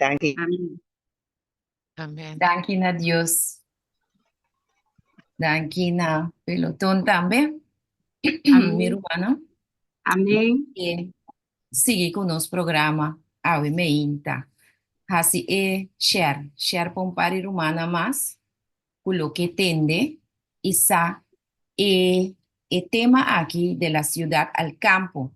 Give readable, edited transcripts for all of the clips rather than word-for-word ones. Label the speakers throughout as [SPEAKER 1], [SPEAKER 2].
[SPEAKER 1] Danki.
[SPEAKER 2] Amén.
[SPEAKER 3] Amén.
[SPEAKER 4] Danki na Dios. Danki na peloton tambe. Mi
[SPEAKER 2] Amén.
[SPEAKER 4] rumannan.
[SPEAKER 2] Amén.
[SPEAKER 4] E sigui ku nos programa Awe Meinta. Hasi e share. Share pa un par di rumannan mas ku loke tende i sa e e tema aki de la ciudad al campo.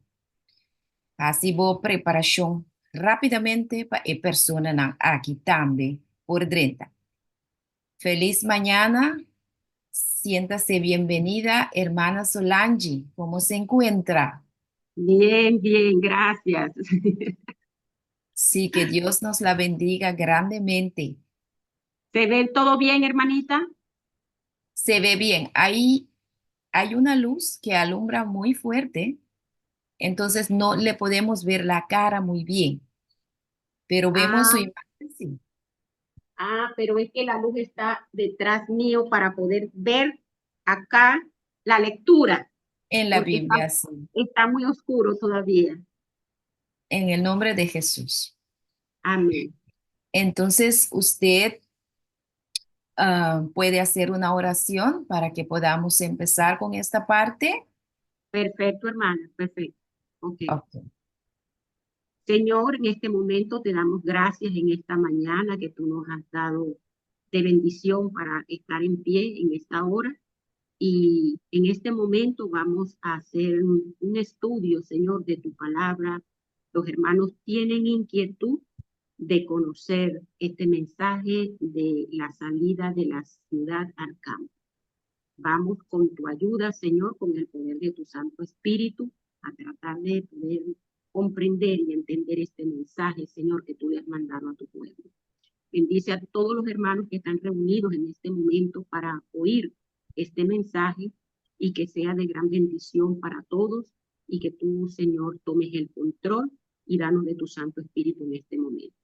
[SPEAKER 4] Hasi bo preparashon rápidamente pa e personanan aki tambe por drenta. Feliz mañana. Siéntase bienvenida, hermana Solange. ¿Cómo se encuentra?
[SPEAKER 2] Bien, bien, gracias.
[SPEAKER 4] Sí, que Dios nos la bendiga grandemente.
[SPEAKER 2] ¿Se ve todo bien, hermanita?
[SPEAKER 4] Se ve bien. Ahí hay una luz que alumbra muy fuerte, entonces no le podemos ver la cara muy bien, pero vemos su
[SPEAKER 2] Ah,
[SPEAKER 4] imagen, sí.
[SPEAKER 2] ah, pero es que la luz está detrás mío para poder ver acá la lectura,
[SPEAKER 4] En la
[SPEAKER 2] porque está,
[SPEAKER 4] Biblia, sí.
[SPEAKER 2] está muy oscuro todavía.
[SPEAKER 4] En el nombre de Jesús.
[SPEAKER 2] Amén.
[SPEAKER 4] Entonces, usted puede hacer una oración para que podamos empezar con esta parte.
[SPEAKER 2] Perfecto, hermana, perfecto. Ok.
[SPEAKER 4] Ok.
[SPEAKER 2] Señor, en este momento te damos gracias en esta mañana que tú nos has dado de bendición para estar en pie en esta hora. Y en este momento vamos a hacer un estudio, Señor, de tu palabra. Los hermanos tienen inquietud de conocer este mensaje de la salida de la ciudad al campo. Vamos con tu ayuda, Señor, con el poder de tu Santo Espíritu, a tratar de poder comprender y entender este mensaje, Señor, que tú le has mandado a tu pueblo. Bendice a todos los hermanos que están reunidos en este momento para oír este mensaje y que sea de gran bendición para todos y que tú, Señor, tomes el control y danos de tu Santo Espíritu en este momento.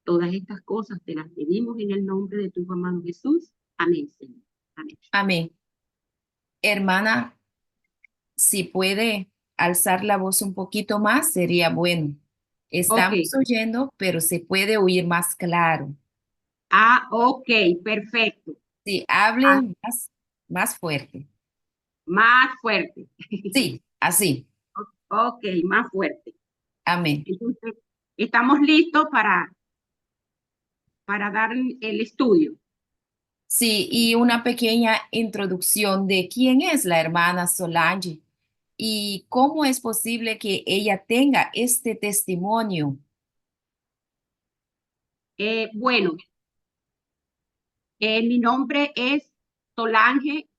[SPEAKER 2] Todas estas cosas te las pedimos en el nombre de tu Hijo amado Jesús. Amén, Señor. Amén.
[SPEAKER 4] Amén. Hermana, si puede alzar la voz un poquito más, sería bueno. Estamos oyendo, pero se puede oír más claro.
[SPEAKER 2] Ah, ok, perfecto.
[SPEAKER 4] Sí, hable
[SPEAKER 2] Ah.
[SPEAKER 4] más fuerte.
[SPEAKER 2] Más fuerte.
[SPEAKER 4] Sí, así.
[SPEAKER 2] Ok, más fuerte.
[SPEAKER 4] Amén.
[SPEAKER 2] Entonces, estamos listos para dar el estudio.
[SPEAKER 4] Sí, y una pequeña introducción de quién es la hermana Solange y cómo es posible que ella tenga este testimonio.
[SPEAKER 2] Bueno, mi nombre es Solange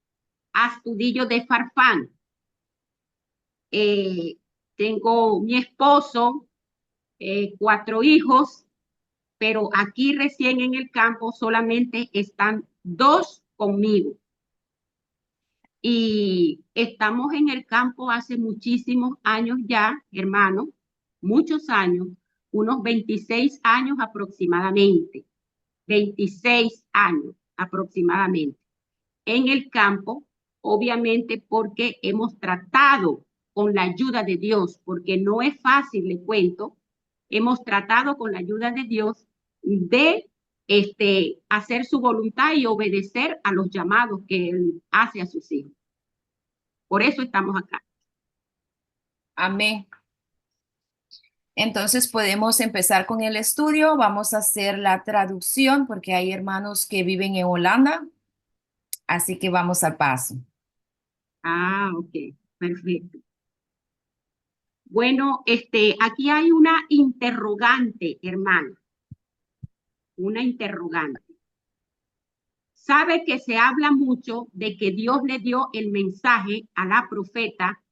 [SPEAKER 2] Astudillo de Farfán. Tengo mi esposo, cuatro hijos, pero aquí recién en el campo solamente están dos conmigo. Y estamos en el campo hace muchísimos años ya, hermano, muchos años, unos 26 años aproximadamente, 26 años aproximadamente en el campo, obviamente porque hemos tratado con la ayuda de Dios, porque no es fácil, le cuento, hemos tratado con la ayuda de Dios de hacer su voluntad y obedecer a los llamados que Él hace a sus hijos. Por eso estamos acá.
[SPEAKER 4] Amén. Entonces podemos empezar con el estudio. Vamos a hacer la traducción porque hay hermanos que viven en Holanda. Así que vamos al paso.
[SPEAKER 2] Ah, ok, perfecto. Bueno, aquí hay una interrogante, hermano. Una interrogante. Sabe que se habla mucho de que Dios le dio el mensaje a la profeta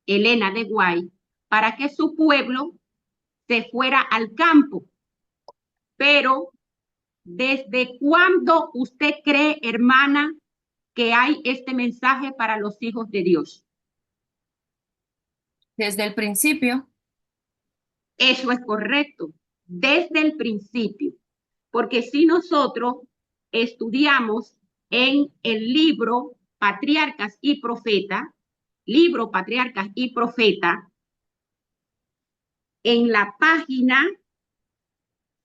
[SPEAKER 2] Elena de White para que su pueblo se fuera al campo. Pero, ¿desde cuándo usted cree, hermana, que hay este mensaje para los hijos de Dios?
[SPEAKER 4] Desde el principio.
[SPEAKER 2] Eso es correcto, desde el principio. Porque si nosotros estudiamos en el libro Patriarcas y Profetas, libro Patriarcas y Profeta, en la página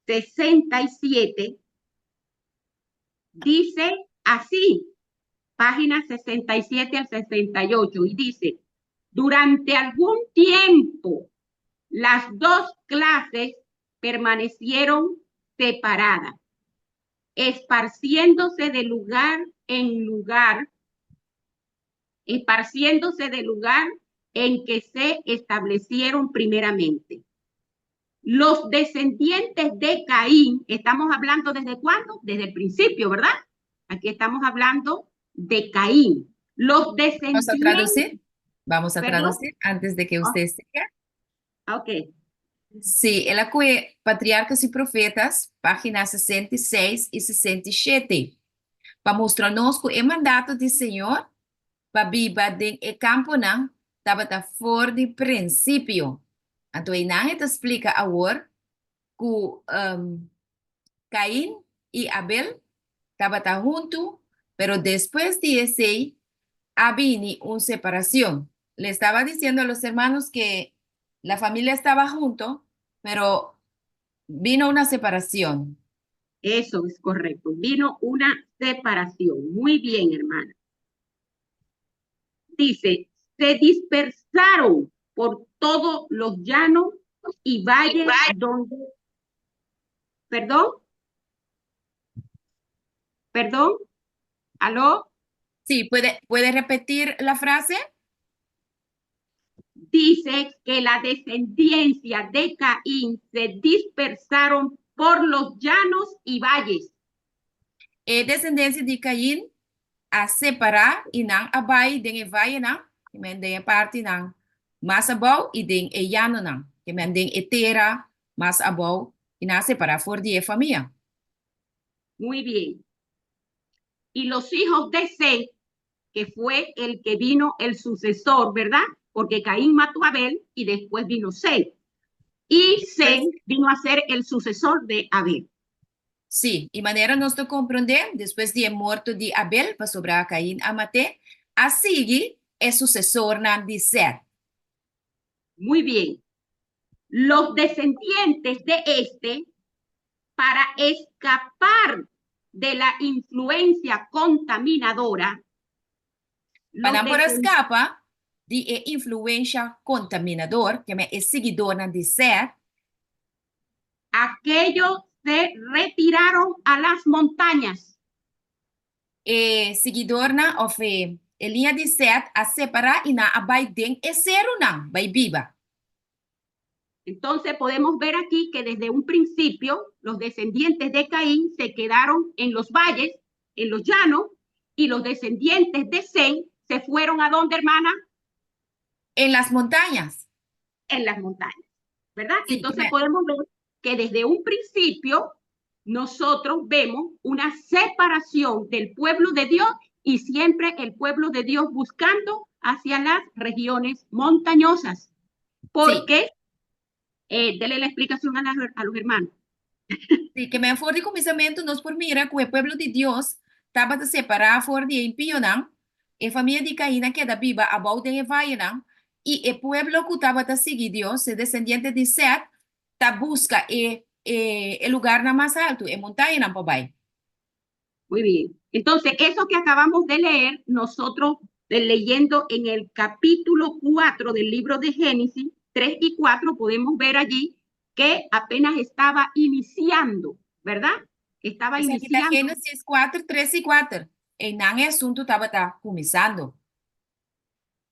[SPEAKER 2] 67, dice así, página 67 al 68, y dice, durante algún tiempo las dos clases permanecieron separadas, esparciéndose de lugar en lugar, esparciéndose del lugar en que se establecieron primeramente. Los descendientes de Caín, estamos hablando desde cuándo? Desde el principio, ¿verdad? Aquí estamos hablando de Caín. Los
[SPEAKER 4] Vamos a
[SPEAKER 2] descendientes...
[SPEAKER 4] traducir. Vamos a
[SPEAKER 2] ¿Perdón?
[SPEAKER 4] traducir antes de que usted siga.
[SPEAKER 2] Ok.
[SPEAKER 4] Sí, el a kohe Patriarcas y Profetas, página 66 i 67, pa mustra nos ku e mandato di Señor pa biba den e kamponan tabata for di prinsipio. Anto einan e ta splika awor ku Cain i Abel tabata huntu, pero despues di esei a bini un separacion. Le estaba diciendo a los hermanos que la familia estaba junto, pero vino una separación.
[SPEAKER 2] Eso es correcto. Vino una separación. Muy bien, hermana. Dice, se dispersaron por todos los llanos y valles donde... Perdón. Perdón. ¿Aló?
[SPEAKER 4] Sí, ¿puede repetir la frase?
[SPEAKER 2] Dice que la descendencia de Caín se dispersaron por los llanos y valles.
[SPEAKER 4] E desendensia di Cain a separá i nan a bai den e vayenan, ke men den e partinan mas abou, i den e yanonan, ke men den e tera mas abou, i nan a separá for di e famia.
[SPEAKER 2] Muy bien. Y los hijos de Set, que fue el que vino el sucesor, ¿verdad? Porque Caín mató a Abel y después vino Set. Y Set vino a ser el sucesor de Abel.
[SPEAKER 4] Sí, i manera nos ta komprondé, despues di e morto di Abel, pasobra Cain a mat'é, a sigui e susesornan di Set.
[SPEAKER 2] Muy bien. Los descendientes de este, para escapar de la influencia contaminadora,
[SPEAKER 4] Pa nan por a skapa di e influensha kontaminador, ke men e siguidornan di Set,
[SPEAKER 2] Aquellos se retiraron a las montañas.
[SPEAKER 4] E siguidornan òf e liña di Set a separá i nan a bai den e serunan bai biba.
[SPEAKER 2] Entonces podemos ver aquí que desde un principio los descendientes de Caín se quedaron en los valles, en los llanos, y los descendientes de Sem se fueron a dónde, hermana?
[SPEAKER 4] En las montañas.
[SPEAKER 2] En las montañas, ¿verdad?
[SPEAKER 4] Sí,
[SPEAKER 2] Entonces podemos ver que desde un principio nosotros vemos una separación del pueblo de Dios y siempre el pueblo de Dios buscando hacia las regiones montañosas. Porque, dele la explicación a los hermanos.
[SPEAKER 4] Sí, ke men for di kuminsamentu nos por mira ku e pueblo di Dios tabata separá for di e impionan, e famia di Cain a keda biba abou den e vayenan, i e pueblo ku tabata sigui Dios, e desendiente di Set, ta buska e e lugarnan mas haltu, e montañanan pa bai.
[SPEAKER 2] Muy bien. Entonces, eso que acabamos de leer, nosotros leyendo en el capítulo 4 del libro de Génesis, 3 y 4, podemos ver allí que apenas estaba iniciando, ¿verdad? Estaba
[SPEAKER 4] Esaki ta
[SPEAKER 2] iniciando.
[SPEAKER 4] Génesis 4, 3 i 4. Einan e asuntu tabata kuminsando.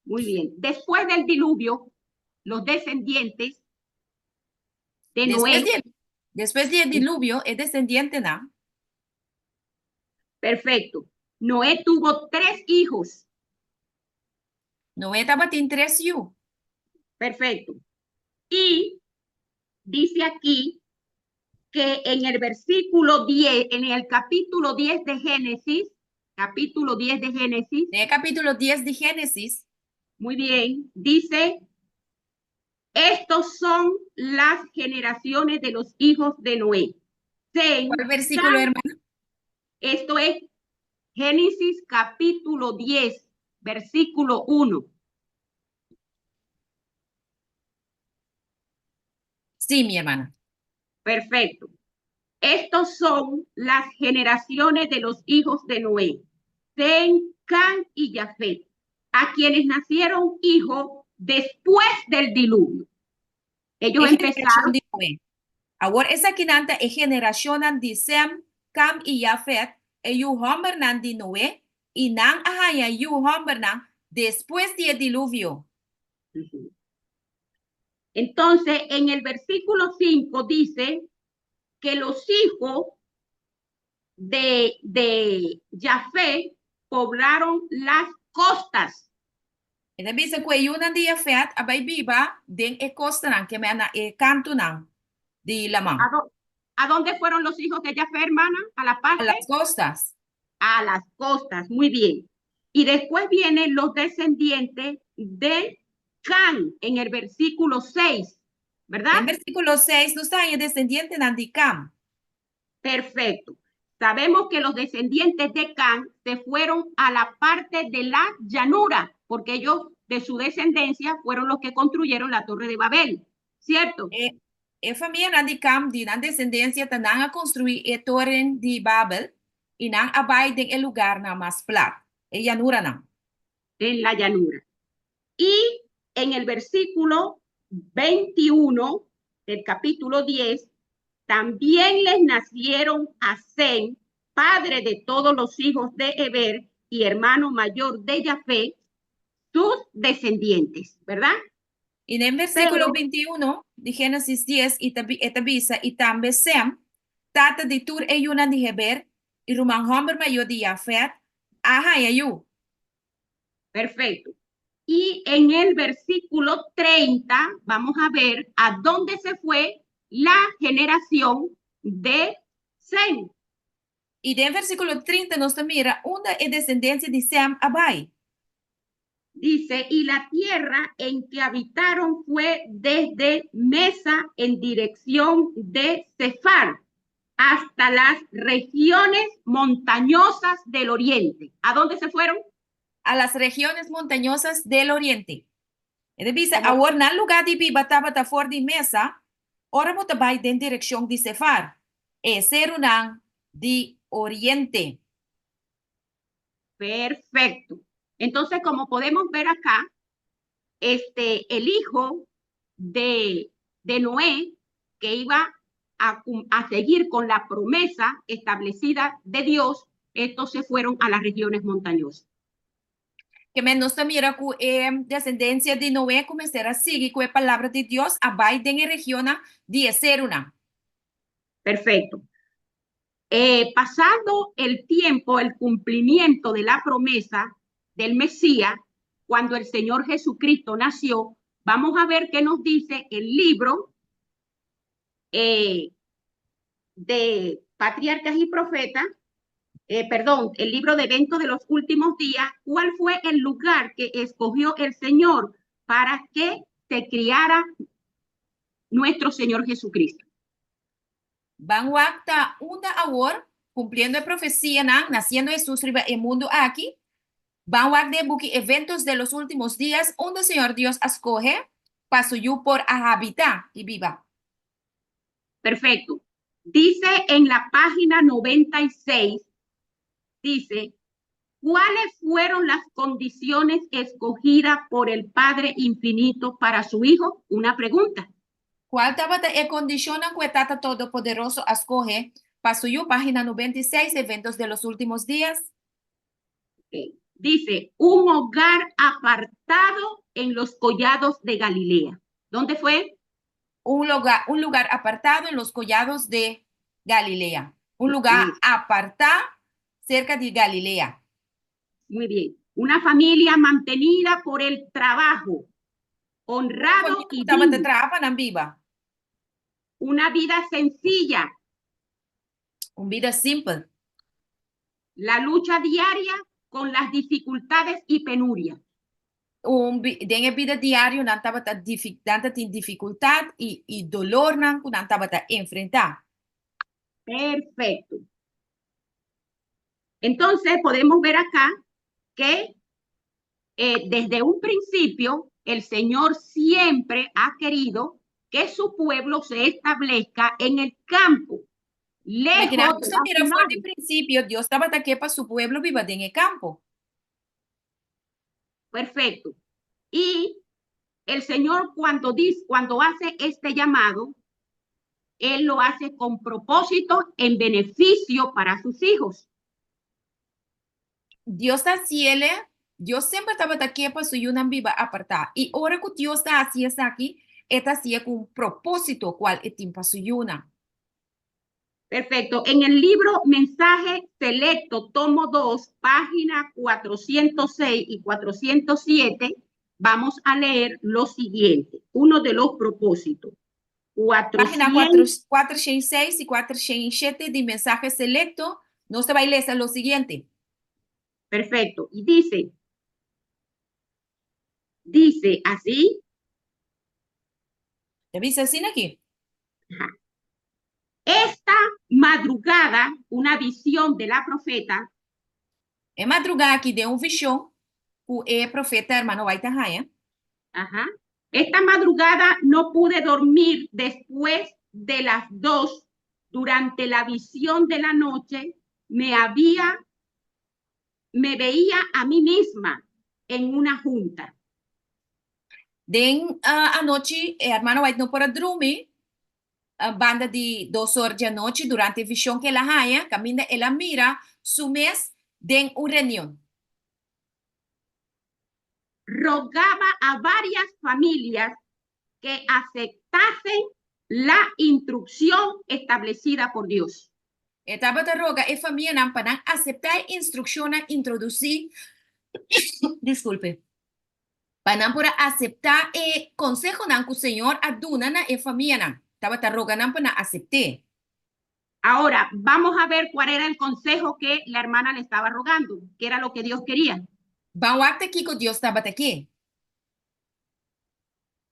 [SPEAKER 2] Muy bien. Después del diluvio, los descendientes de Noé.
[SPEAKER 4] Despues di e diluvio, e desendientenan.
[SPEAKER 2] Perfecto. Noé tuvo tres hijos.
[SPEAKER 4] Noé tabatin tres yu.
[SPEAKER 2] Perfecto. Y dice aquí que en el versículo 10, en el capítulo 10 de Génesis, capítulo 10 de Génesis.
[SPEAKER 4] Den e kapítulo 10 di Génesis.
[SPEAKER 2] Muy bien, dice, estos son las generaciones de los hijos de Noé. Sem,
[SPEAKER 4] Cuál versículo,
[SPEAKER 2] Cam,
[SPEAKER 4] hermana?
[SPEAKER 2] Esto es Génesis capítulo 10, versículo 1.
[SPEAKER 4] Sí, mi hermana.
[SPEAKER 2] Perfecto. Estos son las generaciones de los hijos de Noé, Sem, Cam y Jafet, a quienes nacieron hijos después del diluvio. Ellos
[SPEAKER 4] E generashon
[SPEAKER 2] empezaron,
[SPEAKER 4] di Noe. Awor esakinan ta e generashonnan di Sem, Kam i Jafet, e yu hòmbernan di Noe, i nan a haña yu hòmbernan despues di e diluvio.
[SPEAKER 2] Entonces, en el versículo 5 dice que los hijos de Jafet poblaron las costas.
[SPEAKER 4] E ta bisa ku e yunan di Jafet a bai biba den e kostanan, ke men na e kantunan di laman.
[SPEAKER 2] ¿A dónde fueron los hijos de Jafet, hermana? ¿A la
[SPEAKER 4] A
[SPEAKER 2] parte?
[SPEAKER 4] las costas.
[SPEAKER 2] A las costas, muy bien. Y después vienen los descendientes de Cam en el versículo 6, ¿verdad?
[SPEAKER 4] Den versíkulo 6 nos ta haña desendientenan di Kam.
[SPEAKER 2] Perfecto. Sabemos que los descendientes de Cam se fueron a la parte de la llanura, porque ellos de su descendencia fueron los que construyeron la Torre de Babel, ¿cierto?
[SPEAKER 4] E, e famianan di Kam, di nan desendensia, ta nan a konstruí e toren di Babel, i nan a bai den e lugarnan mas plat, e llanuranan.
[SPEAKER 2] En la llanura. Y en el versículo 21 del capítulo 10, también les nacieron a Sem, padre de todos los hijos de Eber y hermano mayor de Jafet, sus descendientes, ¿verdad?
[SPEAKER 4] I den versíkulo
[SPEAKER 2] Pero,
[SPEAKER 4] 21 di Génesis 10, i ta, e ta bisa, I tambe Sem, tata di tur e yunan di Heber, i ruman hòmber mayó di Jafet, a haña yu.
[SPEAKER 2] Perfecto. Y en el versículo 30 vamos a ver a dónde se fue la generación de Sem.
[SPEAKER 4] I den versíkulo 30 nos ta mira unda e desendensia di Sem a bai.
[SPEAKER 2] Dice: "Y la tierra en que habitaron fue desde Mesa en dirección de Sefar hasta las regiones montañosas del oriente". ¿A dónde se fueron?
[SPEAKER 4] A las regiones montañosas del oriente. E ta bisa,
[SPEAKER 2] Como
[SPEAKER 4] awor nan lugá di biba tabata for di Mesa, ora bo ta bai den direkshon di Sefar, e serunan di oriente.
[SPEAKER 2] Perfecto. Entonces, como podemos ver acá, el hijo de Noé, que iba a seguir con la promesa establecida de Dios, estos se fueron a las regiones montañosas.
[SPEAKER 4] Ke men nos ta mira ku e desendensia di Noé ku mester a sigui ku e palabra di Dios a bai den e regionnan di e serunan.
[SPEAKER 2] Perfecto. Pasado el tiempo, el cumplimiento de la promesa del Mesías, cuando el Señor Jesucristo nació, vamos a ver qué nos dice el libro de Patriarcas y Profetas, perdón, el libro de Eventos de los Últimos Días, cuál fue el lugar que escogió el Señor para que se criara nuestro Señor Jesucristo.
[SPEAKER 4] Ban wak ta unda awor, kumpliendo e profesianan, nasiendo Hesus riba e mundu aki, ban wak den e buki Eventos de los Últimos Días, unda Señor Dios a skohe pa su yu por a habitá i biba.
[SPEAKER 2] Perfecto. Dice en la página 96, dice: "¿Cuáles fueron las condiciones escogidas por el Padre Infinito para su Hijo?" Una pregunta.
[SPEAKER 4] Kua tabata e kondishonnan ku e Tata Todopoderoso a skohe pa su yu? Página 96, Eventos de los Últimos Días.
[SPEAKER 2] Ok. Dice: "Un hogar apartado en los collados de Galilea". ¿Dónde fue?
[SPEAKER 4] Un lugar apartado en los collados de Galilea. Un lugar apartá serka di Galilea.
[SPEAKER 2] Muy bien. Una familia mantenida por el trabajo, honrado y
[SPEAKER 4] Tabata
[SPEAKER 2] digno.
[SPEAKER 4] traha pa nan biba.
[SPEAKER 2] Una vida sencilla.
[SPEAKER 4] Un bida simpel.
[SPEAKER 2] La lucha diaria con las dificultades y penurias.
[SPEAKER 4] Un den e bida diario nan tabata nan tabatin difikultat i dolornan ku nan tabata enfrentá.
[SPEAKER 2] Perfecto. Entonces podemos ver acá que desde un principio el Señor siempre ha querido que su pueblo se establezca en el campo. Lejos
[SPEAKER 4] Nos
[SPEAKER 2] de
[SPEAKER 4] ta
[SPEAKER 2] las
[SPEAKER 4] mira for di
[SPEAKER 2] ciudades.
[SPEAKER 4] prinsipio, Dios tabata ke pa su pueblo biba den e kampo.
[SPEAKER 2] Perfecto. Y el Señor cuando dice, cuando hace este llamado, Él lo hace con propósito en beneficio para sus hijos.
[SPEAKER 4] Dios ta hasiele, Dios semper tabata ke pa su yunan biba apartá. I ora ku Dios ta hasi esaki, e ta hasié ku un propósito kual e tin pa su yunan.
[SPEAKER 2] Perfecto. En el libro Mensaje Selecto, tomo 2, página 406 y 407, vamos a leer lo siguiente, uno de los propósitos.
[SPEAKER 4] Página 406 i 407 di Mensahe Selecto, nos ta bai lesa lo siguiente.
[SPEAKER 2] Perfecto. Y dice, dice así.
[SPEAKER 4] Ta bisa asina aki.
[SPEAKER 2] Esta madrugada, una visión de la profeta.
[SPEAKER 4] E madrugá aki den un vishon ku e profeta hermano White a haña.
[SPEAKER 2] Ajá. Esta madrugada no pude dormir después de las 2. Durante la visión de la noche me había me veía a mí misma en una junta.
[SPEAKER 4] Den anochi e hermano White no por a drumi banda di 2 or di anochi durante e vishon ku el a haña, kaminda el a mira su mes den un reunion.
[SPEAKER 2] Rogaba a varias familias que aceptasen la instrucción establecida por Dios.
[SPEAKER 4] E tabata roga e famianan pa nan aseptá e instrukshonnan introdusí, diskulpe, pa nan por a aseptá e konsehonan ku Señor a duna na e famianan. Tabata roga nan pa nan asept'é.
[SPEAKER 2] Ahora, vamos a ver cuál era el consejo que la hermana le estaba rogando, que era lo que Dios quería.
[SPEAKER 4] Ban wak ta kiko Dios tabata ke.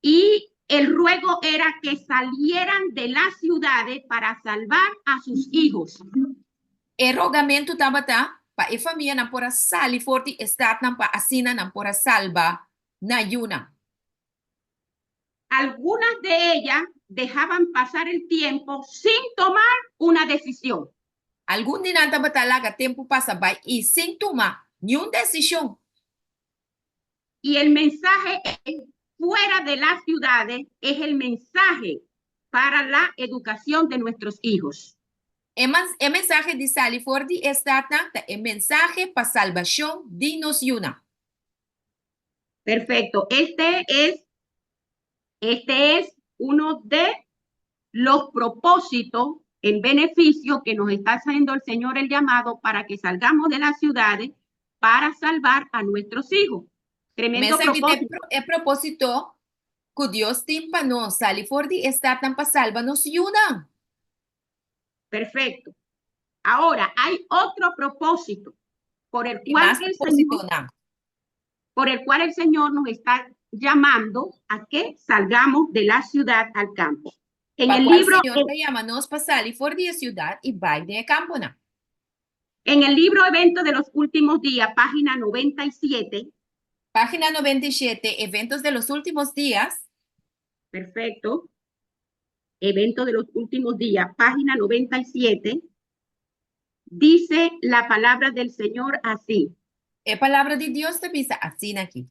[SPEAKER 2] Y el ruego era que salieran de las ciudades para salvar a sus hijos.
[SPEAKER 4] E rogamentu tabata pa e famianan por a sali for di e statnan pa asina nan por a salba nan yunan.
[SPEAKER 2] Algunas de ellas dejaban pasar el tiempo sin tomar una decisión.
[SPEAKER 4] Algun di nan tabata laga tempu pasa bai i sin tuma niun desishon.
[SPEAKER 2] Y el mensaje es, fuera de las ciudades es el mensaje para la educación de nuestros hijos.
[SPEAKER 4] E e mensahe di sali for di e statnan ta e mensahe pa salbashon di nos yunan.
[SPEAKER 2] Perfecto. Este es uno de los propósitos en beneficio que nos está haciendo el Señor el llamado para que salgamos de las ciudades para salvar a nuestros hijos. Tremendo
[SPEAKER 4] Esaki ta
[SPEAKER 2] propósito.
[SPEAKER 4] e propósito ku Dios tin pa nos sali for di e statnan pa salba nos yunan.
[SPEAKER 2] Perfecto. Ahora, hay otro propósito por el
[SPEAKER 4] I
[SPEAKER 2] cual
[SPEAKER 4] mas
[SPEAKER 2] el
[SPEAKER 4] propósito
[SPEAKER 2] Señor,
[SPEAKER 4] nan.
[SPEAKER 2] por el cual el Señor nos está llamando a que salgamos de la ciudad al campo. En
[SPEAKER 4] Pa
[SPEAKER 2] el
[SPEAKER 4] kual
[SPEAKER 2] libro,
[SPEAKER 4] Señor ta yama nos pa sali for di e siudat i bai den kamponan.
[SPEAKER 2] En el libro Evento de los Últimos Días, página 97.
[SPEAKER 4] Página 97, Eventos de los Últimos Días.
[SPEAKER 2] Perfecto. Evento de los Últimos Días, página 97. Dice la palabra del Señor así.
[SPEAKER 4] E palabra di Dios ta bisa asina aki.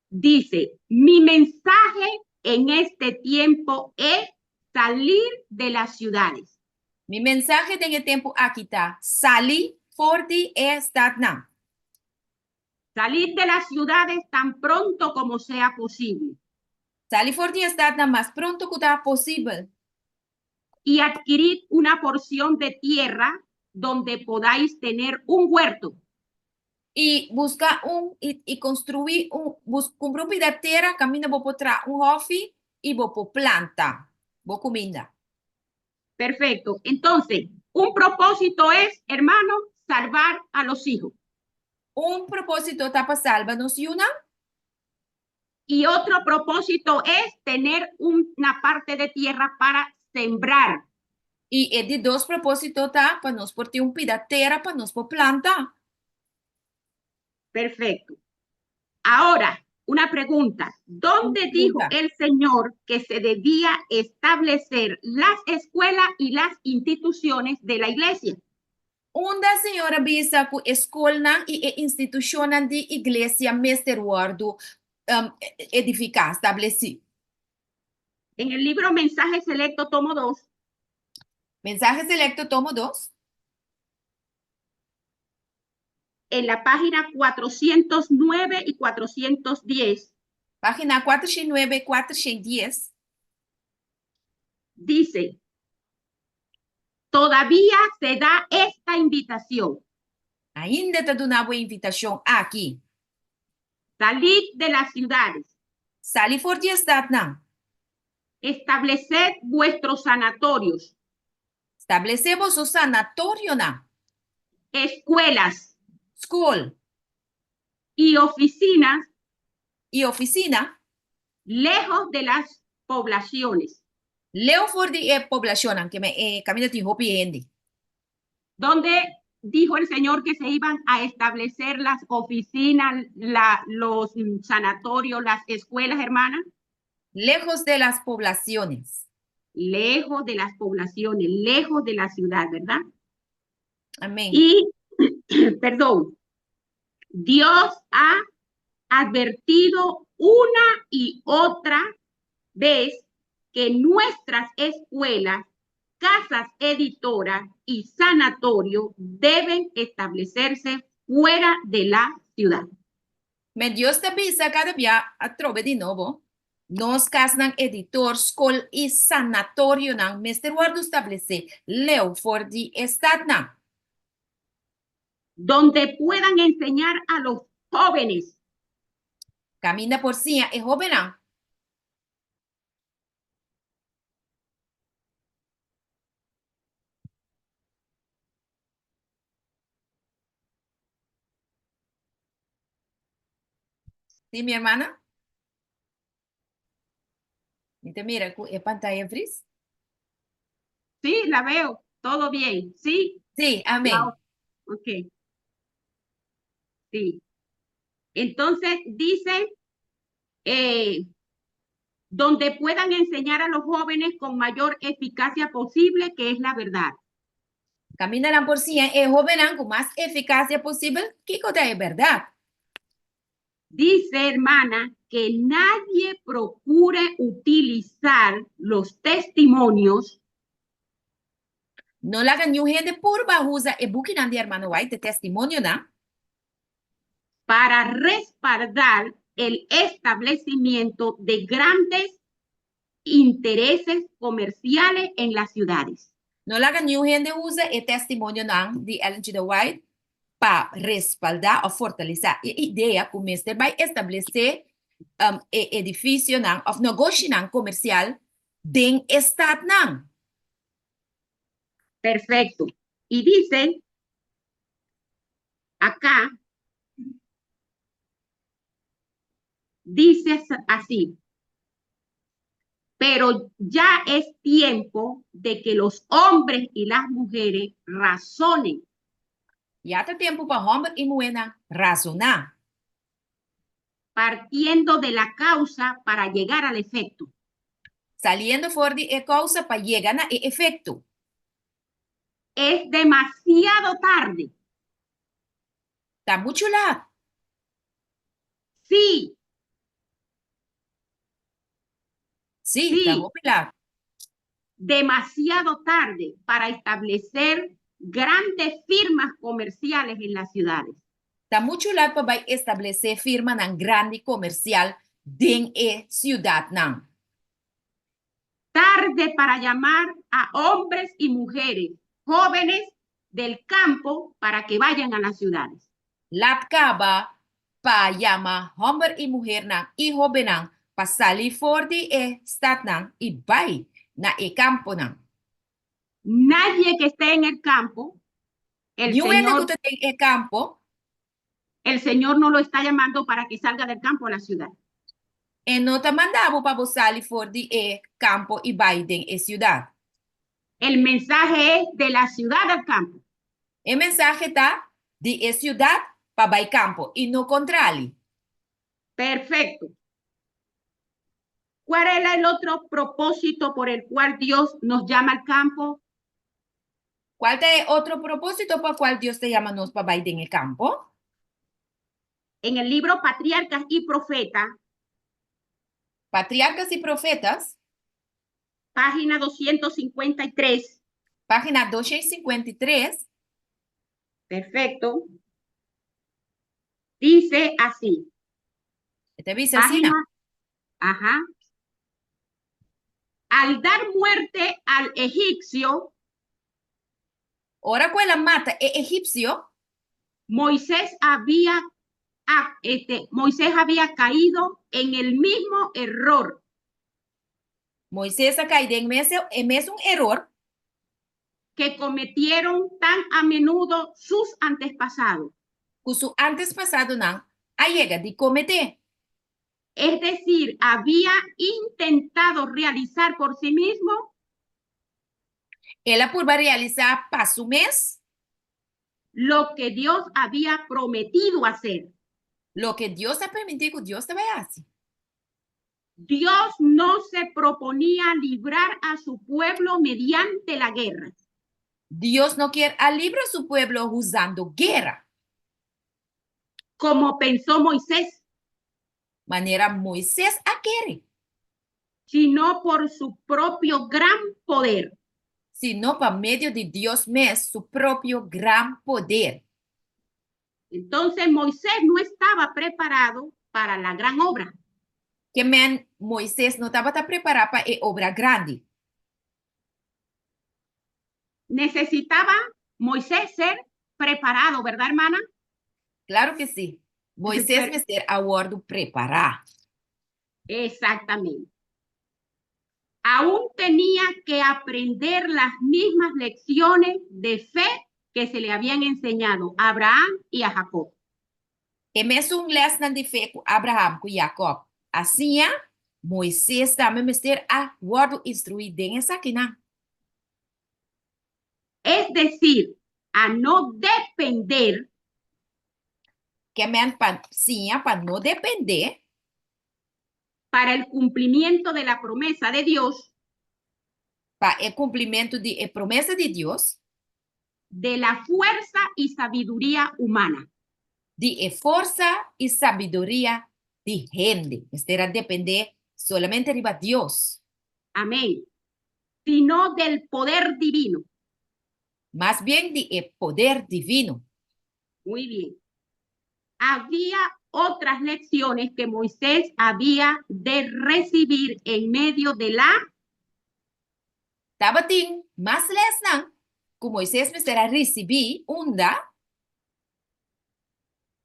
[SPEAKER 2] Dice: "Mi mensaje en este tiempo es salir de las ciudades."
[SPEAKER 4] Mi mensahe den e tempu aki ta sali for di e statnan.
[SPEAKER 2] Salir de las ciudades tan pronto como sea posible.
[SPEAKER 4] Sali for di e statnan mas pronto ku ta posibel.
[SPEAKER 2] Y adquirir una porción de tierra donde podáis tener un huerto.
[SPEAKER 4] I buska un i konstruí un bus kumpra un pida tera kaminda bo por traha un hòfi i bo por planta bo kuminda.
[SPEAKER 2] Perfecto. Entonces, un propósito es, hermano, salvar a los hijos.
[SPEAKER 4] Un propósito ta pa salba nos yunan.
[SPEAKER 2] Y otro propósito es tener una parte de tierra para sembrar.
[SPEAKER 4] I e di dos propósito ta pa nos por tin un pida tera pa nos por planta.
[SPEAKER 2] Perfecto. Ahora, Una pregunta, ¿dónde dijo el Señor que se debía establecer las escuelas y las instituciones de la iglesia?
[SPEAKER 4] Unda Señor a bisa ku e skolnan i e institushonnan di iglesia mester wòrdu edifiká, stablesí?
[SPEAKER 2] En el libro Mensaje Selecto, tomo 2.
[SPEAKER 4] Mensaje Selecto, tomo 2.
[SPEAKER 2] En la página 409 y 410.
[SPEAKER 4] Página 409, 410.
[SPEAKER 2] Dice, todavía se da esta invitación.
[SPEAKER 4] Ainda ta duna e invitashon aki.
[SPEAKER 2] Salid de las ciudades.
[SPEAKER 4] Sali for di e statnan.
[SPEAKER 2] Estableced vuestros sanatorios.
[SPEAKER 4] Establesé boso sanatorionan.
[SPEAKER 2] Escuelas.
[SPEAKER 4] Skol.
[SPEAKER 2] Y oficinas.
[SPEAKER 4] I ofisina.
[SPEAKER 2] Lejos de las poblaciones.
[SPEAKER 4] Leu for di e poblashonnan, ke men e kaminda tin hopi hende.
[SPEAKER 2] Donde dijo el Señor que se iban a establecer las oficinas, la, los sanatorios, las escuelas, hermana?
[SPEAKER 4] Lejos de las poblaciones.
[SPEAKER 2] Lejos de las poblaciones, lejos de la ciudad, ¿verdad?
[SPEAKER 4] Amén.
[SPEAKER 2] Y, perdón, Dios ha advertido una y otra vez que nuestras escuelas, casas editoras y sanatorios deben establecerse fuera de la ciudad.
[SPEAKER 4] Men Dios ta bisa kada bia atrobe di nobo, nos kasnan editor, skol i sanatorionan mester wòrdu stablesé leu for di e statnan.
[SPEAKER 2] Donde puedan enseñar a los jóvenes.
[SPEAKER 4] Kaminda por siña e hóbennan. Sí, mi hermana? Mi ta mira ku e pantaya vris.
[SPEAKER 2] Sí, la veo. Todo bien. Sí.
[SPEAKER 4] Sí, amén.
[SPEAKER 2] Ok. Sí. Entonces dice, donde puedan enseñar a los jóvenes con mayor eficacia posible, que es la verdad.
[SPEAKER 4] Kaminda nan por siña e hóbennan ku mas efikasia posibel, kiko ta e bèrdat.
[SPEAKER 2] Dice, hermana, que nadie procure utilizar los testimonios.
[SPEAKER 4] No laga niun hende purba usa e bukinan di Hermano White, e testimonionan.
[SPEAKER 2] Para respaldar el establecimiento de grandes intereses comerciales en las ciudades.
[SPEAKER 4] No laga niun hende usa e testimonionan di Ellen G. White pa respaldá òf fortalesá e idea ku mester bai establesé e edifisionan òf negoshinan komersial den e statnan.
[SPEAKER 2] Perfecto. Y dice acá, dice así, pero ya es tiempo de que los hombres y las mujeres razonen.
[SPEAKER 4] Ya ta tempu pa hòmber i muhénan rasoná.
[SPEAKER 2] Partiendo de la causa para llegar al efecto.
[SPEAKER 4] Saliendo for di e kousa pa yega na e efekto.
[SPEAKER 2] Es demasiado tarde.
[SPEAKER 4] Ta muchu lat.
[SPEAKER 2] Sí.
[SPEAKER 4] Sí, ta hopi lat.
[SPEAKER 2] Demasiado tarde para establecer grandes firmas comerciales en las ciudades.
[SPEAKER 4] Ta muchu lat pa bai establesé firmanan grandi komersial den e siudatnan.
[SPEAKER 2] Tarde para llamar a hombres y mujeres jóvenes del campo para que vayan a las ciudades.
[SPEAKER 4] Lat kaba pa yama hòmber i muhernan i hóbennan pa sali for di e statnan i bai na e kamponan.
[SPEAKER 2] Nadie que esté en el campo, el
[SPEAKER 4] Niun hende
[SPEAKER 2] Señor,
[SPEAKER 4] ku ta den e kampo,
[SPEAKER 2] el Señor no lo está llamando para que salga del campo a la ciudad.
[SPEAKER 4] E no ta manda bo pa bo sali for di e kampo i bai den e siudat.
[SPEAKER 2] El mensaje es de la ciudad al campo.
[SPEAKER 4] E mensahe ta di e siudat pa bai kampo i no kontrali.
[SPEAKER 2] Perfecto. ¿Cuál era el otro propósito por el cual Dios nos llama al campo?
[SPEAKER 4] Kua ta e otro propósito pa kua Dios ta yama nos pa bai den e kampo?
[SPEAKER 2] En el libro Patriarcas y Profetas,
[SPEAKER 4] Patriarcas y Profetas,
[SPEAKER 2] página 253.
[SPEAKER 4] Página 253.
[SPEAKER 2] Perfecto. Dice así.
[SPEAKER 4] E ta bisa asina.
[SPEAKER 2] Página, ajá. Al dar muerte al egipcio,
[SPEAKER 4] Ora ku el a mata e egipsio,
[SPEAKER 2] Moisés había caído en el mismo error
[SPEAKER 4] Moises a kai den e mesun eror
[SPEAKER 2] que cometieron tan a menudo sus antepasados.
[SPEAKER 4] Ku su antepasadonan a yega di kometé.
[SPEAKER 2] Es decir, había intentado realizar por sí mismo
[SPEAKER 4] El a purba realisá pa su mes
[SPEAKER 2] lo que Dios había prometido hacer.
[SPEAKER 4] Loke Dios a primintí ku Dios tabata bai hasi.
[SPEAKER 2] Dios no se proponía librar a su pueblo mediante la guerra,
[SPEAKER 4] Dios no kier a libra su pueblo usando guera,
[SPEAKER 2] como pensó Moisés,
[SPEAKER 4] manera Moises a kere,
[SPEAKER 2] sino por su propio gran poder.
[SPEAKER 4] Sino pa medio di Dios mes, su propio gran poder.
[SPEAKER 2] Entonces Moisés no estaba preparado para la gran obra.
[SPEAKER 4] Ke men Moises no tabata prepará pa e obra grandi.
[SPEAKER 2] Necesitaba Moisés ser preparado, ¿verdad, hermana?
[SPEAKER 4] Klaro ku sí. Moises mester a wòrdu prepará.
[SPEAKER 2] Exactamente. Aún tenía que aprender las mismas lecciones de fe que se le habían enseñado a Abraham y a Jacob.
[SPEAKER 4] E mesun lèsnan di fe ku Abraham ku Jacob a siña, Moises tambe mester a wòrdu instruí den esakinan.
[SPEAKER 2] Es decir, a no depender
[SPEAKER 4] Ke men pa siña pa no dependé
[SPEAKER 2] para el cumplimiento de la promesa de Dios
[SPEAKER 4] pa e kumplimentu di e promesa di Dios
[SPEAKER 2] de la fuerza y sabiduría humana.
[SPEAKER 4] Di e forsa i sabiduria di hende. Mester a dependé solamente riba Dios.
[SPEAKER 2] Amén. Sino del poder divino.
[SPEAKER 4] Mas bien di e poder divino.
[SPEAKER 2] Muy bien. Había otras lecciones que Moisés había de recibir en medio de la
[SPEAKER 4] Tabatin mas lèsnan ku Moises mester a risibí unda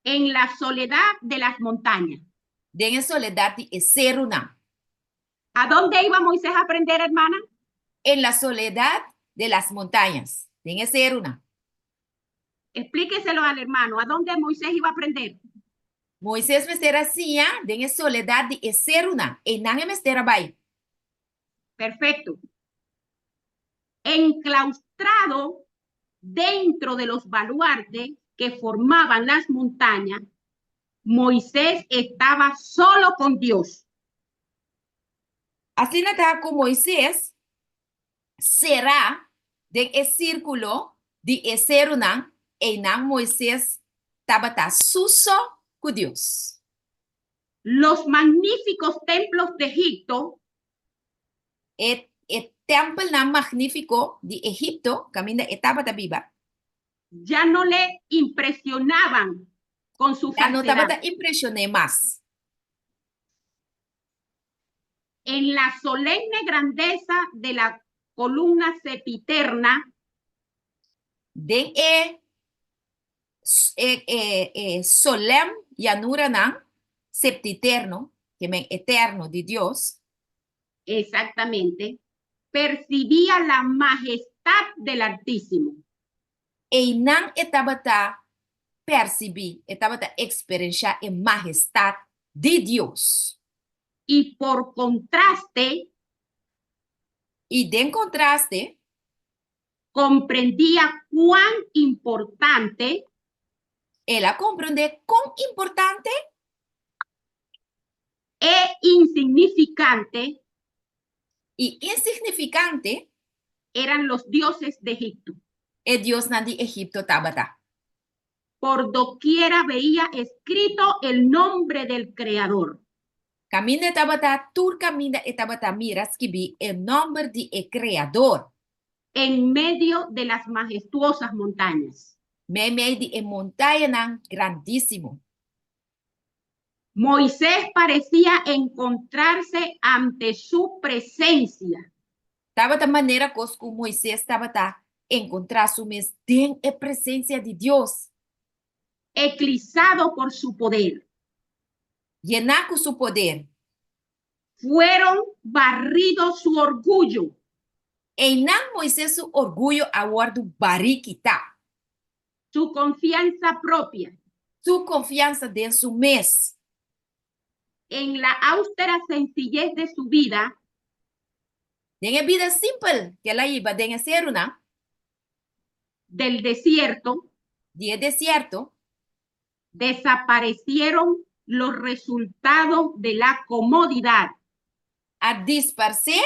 [SPEAKER 2] en la soledad de las montañas.
[SPEAKER 4] Den e soledat di e serunan.
[SPEAKER 2] ¿A dónde iba Moisés a aprender, hermana?
[SPEAKER 4] En la soledad de las montañas. Den e serunan.
[SPEAKER 2] Explíqueselo al hermano. ¿A dónde Moisés iba a aprender?
[SPEAKER 4] Moises mester a siña den e soledat di e serunan. Einan e mester a bai.
[SPEAKER 2] Perfecto. Enclaustrado dentro de los baluartes que formaban las montañas, Moisés estaba solo con Dios.
[SPEAKER 4] Asina ta ku Moises será den e sírkulo di e serunan, einan Moises tabata su so ku Dios.
[SPEAKER 2] Los magníficos templos de Egipto
[SPEAKER 4] E e tèmpelnan magnífiko di Egipto, kaminda e tabata biba,
[SPEAKER 2] ya no le impresionaban con su
[SPEAKER 4] ya no
[SPEAKER 2] falsedad.
[SPEAKER 4] Tabata impreshon'é mas.
[SPEAKER 2] En la solemne grandeza de la columna sempiterna,
[SPEAKER 4] Den e e e e solèm yanuranan sempiterno, ke men eterno di Dios,
[SPEAKER 2] Exactamente, percibía la majestad del Altísimo.
[SPEAKER 4] Einan e tabata persibí, e tabata eksperenshá e mahestat di Dios.
[SPEAKER 2] Y por contraste,
[SPEAKER 4] I den kontraste,
[SPEAKER 2] comprendía cuán importante
[SPEAKER 4] el a komprondé kon importante
[SPEAKER 2] E insignificante.
[SPEAKER 4] I insignifikante.
[SPEAKER 2] Eran los dioses de Egipto.
[SPEAKER 4] E diosnan di Egipto tabata.
[SPEAKER 2] Por dokiera veía escrito el nombre del Creador.
[SPEAKER 4] Kaminda e tabata, tur kaminda e tabata mira skibí e nòmber di e Kreador.
[SPEAKER 2] En medio de las majestuosas montañas.
[SPEAKER 4] Meimei di e montañanan grandísimo.
[SPEAKER 2] Moisés parecía encontrarse ante su presencia.
[SPEAKER 4] Tabata manera kos ku Moisés tabata enkontrá su mes den e presensia di Dios.
[SPEAKER 2] Eclipsado por su poder.
[SPEAKER 4] Yená ku su poder.
[SPEAKER 2] Fueron barrido su orgullo.
[SPEAKER 4] Einan Moisés su orguyo a wòrdu barí kitá.
[SPEAKER 2] Su confianza propia.
[SPEAKER 4] Su confiansa den su mes.
[SPEAKER 2] En la austera sencillez de su vida.
[SPEAKER 4] Den e bida simpel ku el a hiba den e serunan.
[SPEAKER 2] Del desierto.
[SPEAKER 4] Di e desierto.
[SPEAKER 2] Desaparecieron los resultados de la comodidad.
[SPEAKER 4] A disparsé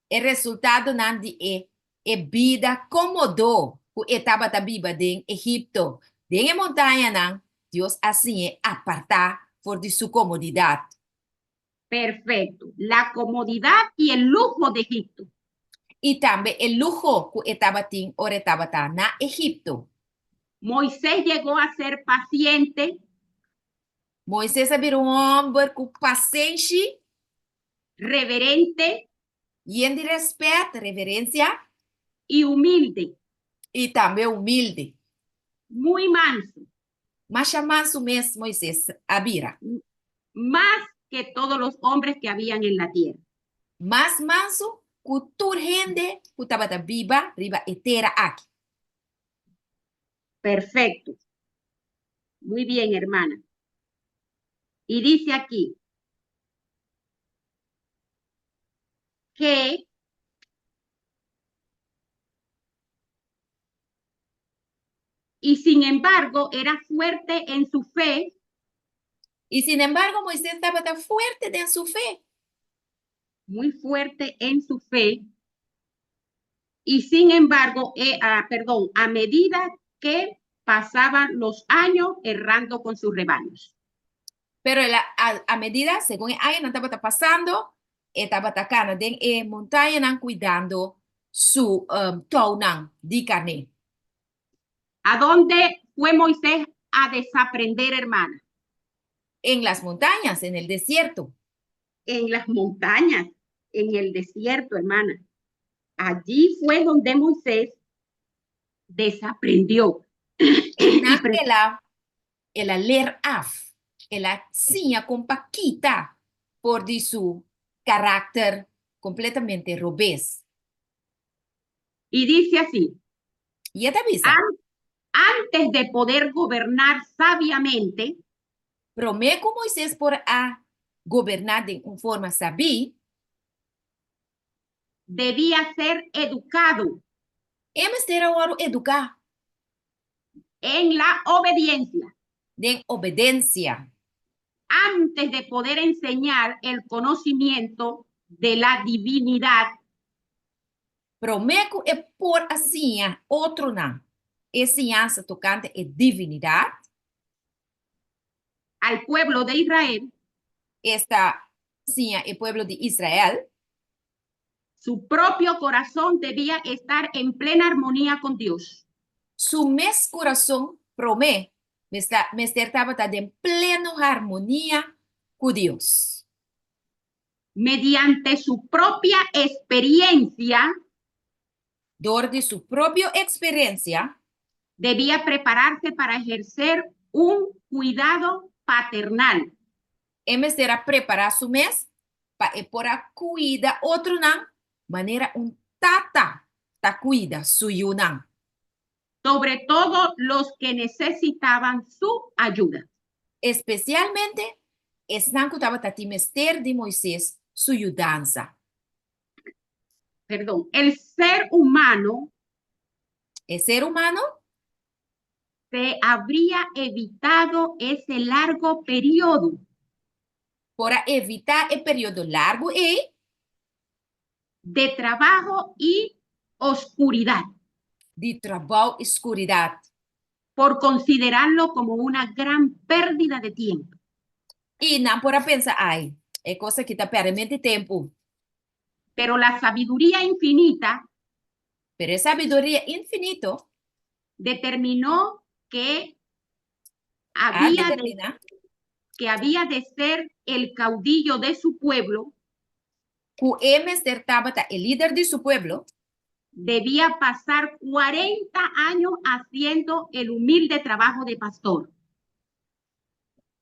[SPEAKER 4] e resultadonan di e e bida kómodo ku e tabata biba den Egipto. Den e montañanan, Dios a siñ'é apartá for di su komodidat.
[SPEAKER 2] Perfecto. La comodidad y el lujo de Egipto.
[SPEAKER 4] I tambe e luho ku e tabatin ora e tabata na Egipto.
[SPEAKER 2] Moisés llegó a ser paciente.
[SPEAKER 4] Moisés a bira un hòmber ku pasenshi.
[SPEAKER 2] Reverente.
[SPEAKER 4] Yen di rèspèt, reverensia.
[SPEAKER 2] Y humilde.
[SPEAKER 4] I tambe humilde.
[SPEAKER 2] Muy manso.
[SPEAKER 4] Masha mansu mes Moisés a bira.
[SPEAKER 2] Mas que todos los hombres que habían en la tierra.
[SPEAKER 4] Mas mansu ku tur hende ku tabata biba riba e tera aki.
[SPEAKER 2] Perfecto. Muy bien, hermana. Y dice aquí que y sin embargo era fuerte en su fe.
[SPEAKER 4] I sin embargo Moisés tabata fuerte den su fe.
[SPEAKER 2] Muy fuerte en su fe. Y sin embargo, eh, ah, perdón, a medida que pasaban los años errando con sus rebaños.
[SPEAKER 4] Pero el a, a, a medida, segun e añanan tabata pasando, e tabata kana den e montañanan kuidando su um, tounan di karné.
[SPEAKER 2] ¿A dónde fue Moisés a desaprender, hermana?
[SPEAKER 4] En las montañas, en el desierto.
[SPEAKER 2] En las montañas, en el desierto, hermana. Allí fue donde Moisés desaprendió.
[SPEAKER 4] Einan el a, el a leer af, el a siña kon pa kita for di su karakter kompletamente robes.
[SPEAKER 2] Y dice así.
[SPEAKER 4] I e ta bisa.
[SPEAKER 2] Antes de poder gobernar sabiamente.
[SPEAKER 4] Promé ku Moisés por a goberná den un forma sabí.
[SPEAKER 2] Debía ser educado.
[SPEAKER 4] E mester a wòrdu eduká.
[SPEAKER 2] En la obediencia.
[SPEAKER 4] Den obedensia.
[SPEAKER 2] Antes de poder enseñar el conocimiento de la divinidad.
[SPEAKER 4] Promé ku e por a siña otronan e siñansa tokante e divinidat.
[SPEAKER 2] Al pueblo de Israel.
[SPEAKER 4] Esta siña e pueblo di Israel.
[SPEAKER 2] Su propio corazón debía estar en plena armonía con Dios.
[SPEAKER 4] Su mes kurason promé mester tabata den pleno harmonia ku Dios.
[SPEAKER 2] Mediante su propia experiencia.
[SPEAKER 4] Dor di su propio eksperensia.
[SPEAKER 2] Debía prepararse para ejercer un cuidado paternal.
[SPEAKER 4] E mester a prepará su mes pa e por a kuida otronan manera un tata ta kuida su yunan.
[SPEAKER 2] Sobre todo los que necesitaban su ayuda.
[SPEAKER 4] Espesialmente esnan ku tabata tin mester di Moises su yudansa.
[SPEAKER 2] Perdón, el ser humano.
[SPEAKER 4] E ser humano.
[SPEAKER 2] Se habría evitado ese largo periodo.
[SPEAKER 4] Por a evitá e periodo largu ei.
[SPEAKER 2] De trabajo y oscuridad.
[SPEAKER 4] Di trabou i skuridat.
[SPEAKER 2] Por considerarlo como una gran pérdida de tiempo.
[SPEAKER 4] I nan por a pensa, Ai, e kos aki ta pèrdè di tempu.
[SPEAKER 2] Pero la sabiduría infinita
[SPEAKER 4] Pero e sabiduria infinito
[SPEAKER 2] determinó que
[SPEAKER 4] a
[SPEAKER 2] había de,
[SPEAKER 4] determiná
[SPEAKER 2] que había de ser el caudillo de su pueblo,
[SPEAKER 4] ku e mester tabata e lider di su pueblo,
[SPEAKER 2] debía pasar 40 años haciendo el humilde trabajo de pastor.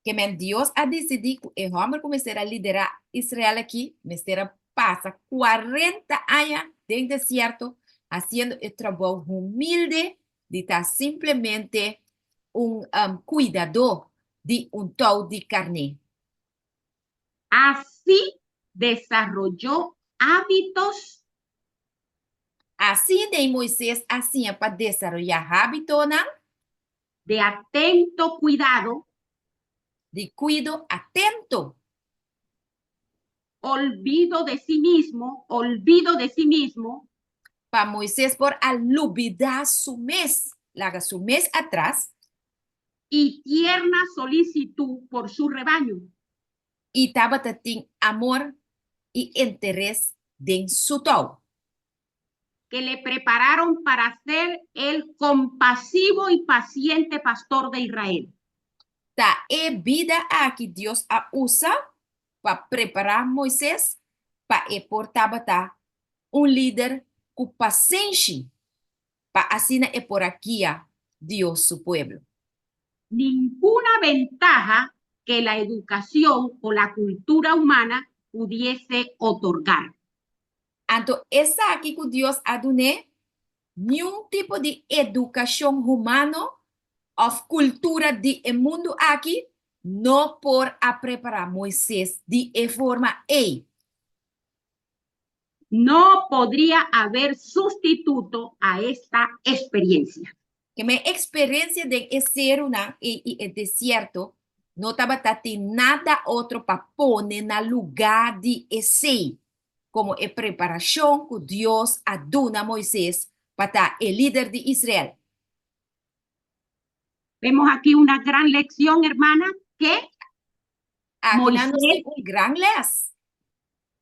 [SPEAKER 4] Ke men Dios a disidí ku e hòmber ku mester a liderá Israel aki mester a pasa 40 aña den desierto hasiendo e trabou humilde di ta simplemente un kuidadó di un tou di karné.
[SPEAKER 2] Así desarrolló hábitos
[SPEAKER 4] Asina Moises a siña pa desaroyá hábitonan
[SPEAKER 2] de atento cuidado,
[SPEAKER 4] di kuido atento,
[SPEAKER 2] olvido de sí mismo, olvido de sí mismo,
[SPEAKER 4] pa Moises por a lubidá su mes, laga su mes atras,
[SPEAKER 2] y tierna solicitud por su rebaño.
[SPEAKER 4] I tabatin amor i interes den su tou.
[SPEAKER 2] Que le prepararon para ser el compasivo y paciente pastor de Israel.
[SPEAKER 4] Ta e bida aki Dios a usa pa prepará Moises pa e por tabata un lider ku pasenshi pa asina e por a guia Dios su pueblo.
[SPEAKER 2] Ninguna ventaja que la educación o la cultura humana pudiese otorgar.
[SPEAKER 4] Anto esaki ku Dios a dun'é, niun tipo di edukashon humano òf kultura di e mundu aki no por a prepará Moises di e forma ei.
[SPEAKER 2] No podría haber sustituto a esta experiencia.
[SPEAKER 4] Ke men eksperensia den e serunan ei i e desierto no tabata tin nada otro pa pone na lugá di esei, komo e preparashon ku Dios a duna Moises pa ta e lider di Israel.
[SPEAKER 2] Vemos aquí una gran lección, hermana, que
[SPEAKER 4] Aki nan nos
[SPEAKER 2] Moisés,
[SPEAKER 4] tin un gran lès.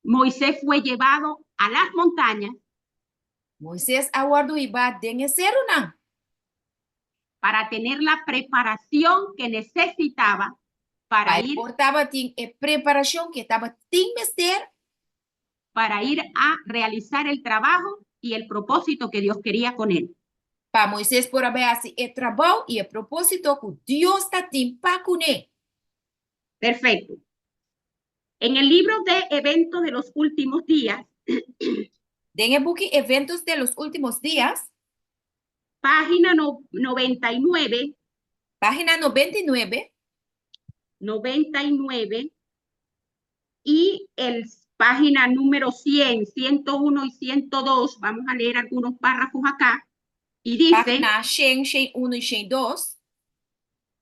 [SPEAKER 2] Moisés fue llevado a las montañas
[SPEAKER 4] Moises a wòrdu hibá den e serunan
[SPEAKER 2] para tener la preparación que necesitaba para
[SPEAKER 4] pa e
[SPEAKER 2] ir
[SPEAKER 4] por tabatin e preparashon ku e tabatin mester
[SPEAKER 2] para ir a realizar el trabajo y el propósito que Dios quería con él.
[SPEAKER 4] Pa Moises por a bai hasi e trabou i e propósito ku Dios ta tin pa kuné.
[SPEAKER 2] Perfecto. En el libro de Eventos de los Últimos Días,
[SPEAKER 4] Den e buki Eventos de los Últimos Días,
[SPEAKER 2] página 99,
[SPEAKER 4] página 99,
[SPEAKER 2] 99 y el página número 100, 101 y 102, vamos a leer algunos párrafos acá, y dice,
[SPEAKER 4] Página 100, 101 i 102,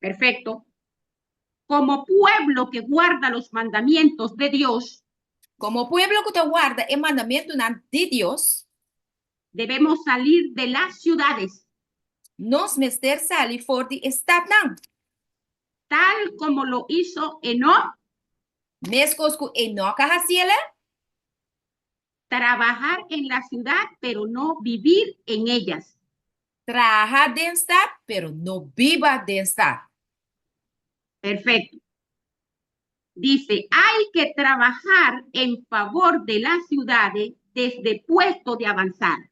[SPEAKER 2] Perfecto, como pueblo que guarda los mandamientos de Dios,
[SPEAKER 4] Komo pueblo ku ta warda e mandamentunan di Dios,
[SPEAKER 2] debemos salir de las ciudades,
[SPEAKER 4] nos mester sali for di e statnan,
[SPEAKER 2] tal como lo hizo Enoc,
[SPEAKER 4] Meskos ku Enoc a hasiele,
[SPEAKER 2] trabajar en la ciudad, pero no vivir en ellas.
[SPEAKER 4] Traha den stat, pero no biba den stat.
[SPEAKER 2] Perfecto. Dice, hay que trabajar en favor de las ciudades desde puesto de avanzada.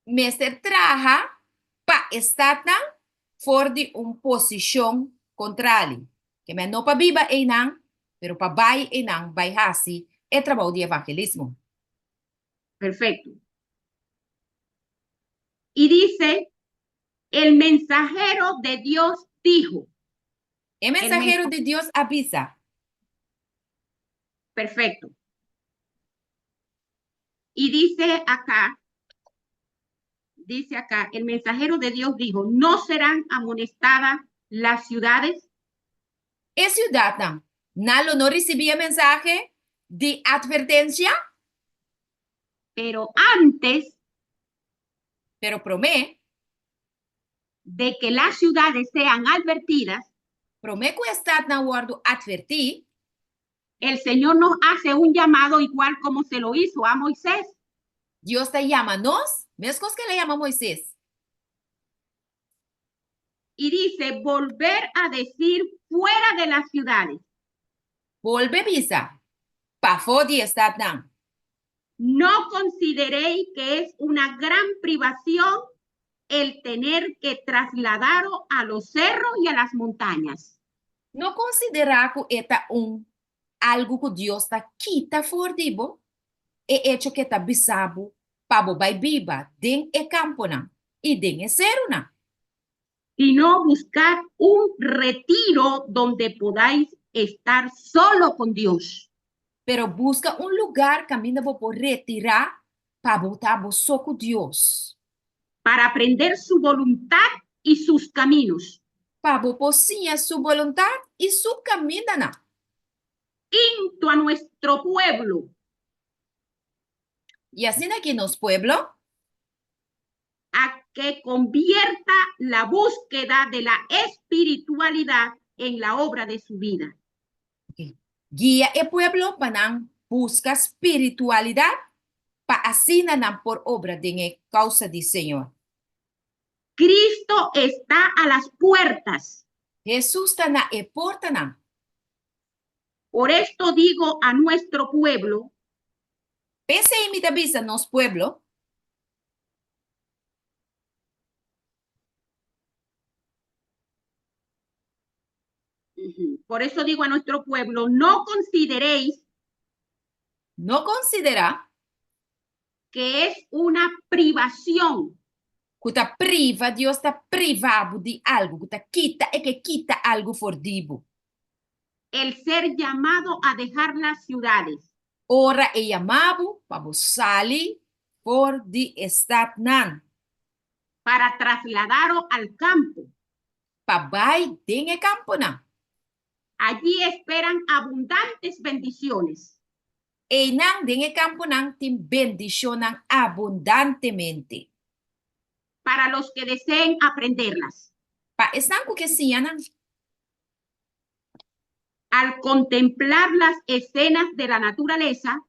[SPEAKER 4] Mester traha pa e statnan for di un posishon kontrali. Ke men no pa biba einan, pero pa bai einan bai hasi e trabou di evangelismo.
[SPEAKER 2] Perfecto. Y dice, el mensajero de Dios dijo.
[SPEAKER 4] E mensahero di Dios a bisa.
[SPEAKER 2] Perfecto. Y dice acá, el mensajero de Dios dijo, ¿no serán amonestadas las ciudades?
[SPEAKER 4] E siudatnan Nan lo no risibí e mensahe di atvertensia?
[SPEAKER 2] Pero antes
[SPEAKER 4] Pero promé.
[SPEAKER 2] de que las ciudades sean advertidas,
[SPEAKER 4] Promé ku e statnan wòrdu atvertí.
[SPEAKER 2] El Señor nos hace un llamado igual como se lo hizo a Moisés.
[SPEAKER 4] Dios ta yama nos, meskos ku el a yama Moisés.
[SPEAKER 2] Y dice, volver a decir fuera de las ciudades.
[SPEAKER 4] Bolbe bisa, pafó di e statnan.
[SPEAKER 2] No consideréis que es una gran privación el tener que trasladaros a los cerros y a las montañas.
[SPEAKER 4] No konsiderá ku e ta un algu ku Dios ta kita for di bo, e echo ku e ta bisa bo pa bo bai biba den e kamponan i den e serunan.
[SPEAKER 2] Sino buscad un retiro donde podáis estar solo con Dios.
[SPEAKER 4] Pero buska un lugar kaminda bo por retirá pa bo ta bo so ku Dios.
[SPEAKER 2] Para aprender su voluntad y sus caminos.
[SPEAKER 4] Pa bo por siña su boluntat i su kamindanan.
[SPEAKER 2] Quinto, a nuestro pueblo.
[SPEAKER 4] I asina aki nos pueblo.
[SPEAKER 2] A que convierta la búsqueda de la espiritualidad en la obra de su vida.
[SPEAKER 4] Guia e pueblo pa nan buska spiritualidat pa asina nan por obra den e kousa di Señor.
[SPEAKER 2] Cristo está a las puertas.
[SPEAKER 4] Hesus ta na e portanan.
[SPEAKER 2] Por esto digo a nuestro pueblo.
[SPEAKER 4] P'esei mi ta bisa nos pueblo.
[SPEAKER 2] Por eso digo a nuestro pueblo, no consideréis
[SPEAKER 4] No konsiderá.
[SPEAKER 2] que es una privación.
[SPEAKER 4] Ku ta priva, Dios ta priva bo di algu, ku ta kita, e ke kita algu for di bo.
[SPEAKER 2] El ser llamado a dejar las ciudades.
[SPEAKER 4] Ora e yama bo pa bo sali for di e statnan.
[SPEAKER 2] Para trasladaros al campo.
[SPEAKER 4] Pa bai den e kamponan.
[SPEAKER 2] Allí esperan abundantes bendiciones.
[SPEAKER 4] Einan den e kamponan tin bendishonnan abundantemente.
[SPEAKER 2] Para los que deseen aprenderlas.
[SPEAKER 4] Pa esnan ku ke siña nan.
[SPEAKER 2] Al contemplar las escenas de la naturaleza.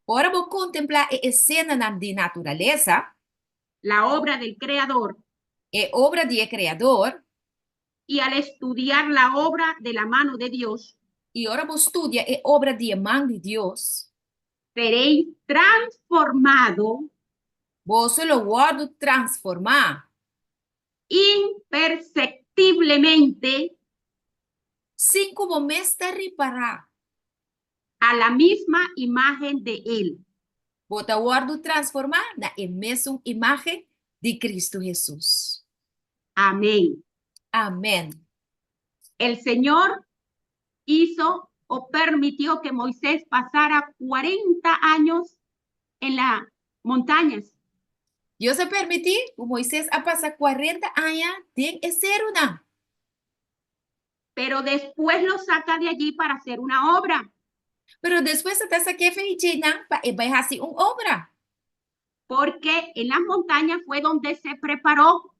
[SPEAKER 4] Ora bo kontemplá e esenanan di naturalesa.
[SPEAKER 2] La obra del Creador.
[SPEAKER 4] E obra di e Kreador.
[SPEAKER 2] Y al estudiar la obra de la mano de Dios.
[SPEAKER 4] I ora bo studia e obra di e man di Dios.
[SPEAKER 2] Seréis transformado.
[SPEAKER 4] Boso lo wòrdu transformá.
[SPEAKER 2] Imperceptiblemente.
[SPEAKER 4] Sin ku bo mes ta ripará.
[SPEAKER 2] A la misma imagen de Él.
[SPEAKER 4] Bo ta wòrdu transformá na e mesun imágen di Kristu Hesus.
[SPEAKER 2] Amén.
[SPEAKER 4] Amén.
[SPEAKER 2] El Señor hizo o permitió que Moisés pasara 40 años en las montañas.
[SPEAKER 4] Dios a permití ku Moisés a pasa kuarenta aña den e serunan.
[SPEAKER 2] Pero después lo saca de allí para hacer una obra.
[SPEAKER 4] Pero despues e ta sak'é fe djeinan pa e bai hasi un obra.
[SPEAKER 2] Porque en las montañas fue donde se preparó.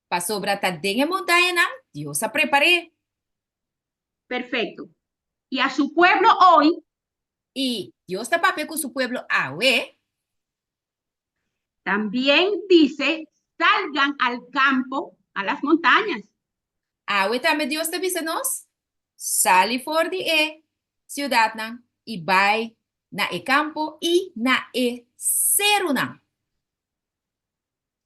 [SPEAKER 4] Pasobra ta den e montañanan Dios a prepar'é.
[SPEAKER 2] Perfecto. Y a su pueblo hoy.
[SPEAKER 4] I Dios ta papia ku su pueblo awe.
[SPEAKER 2] También dice, salgan al campo, a las montañas.
[SPEAKER 4] Awe tambe Dios ta bisa nos, Sali for di e siudatnan i bai na e kampo i na e serunan.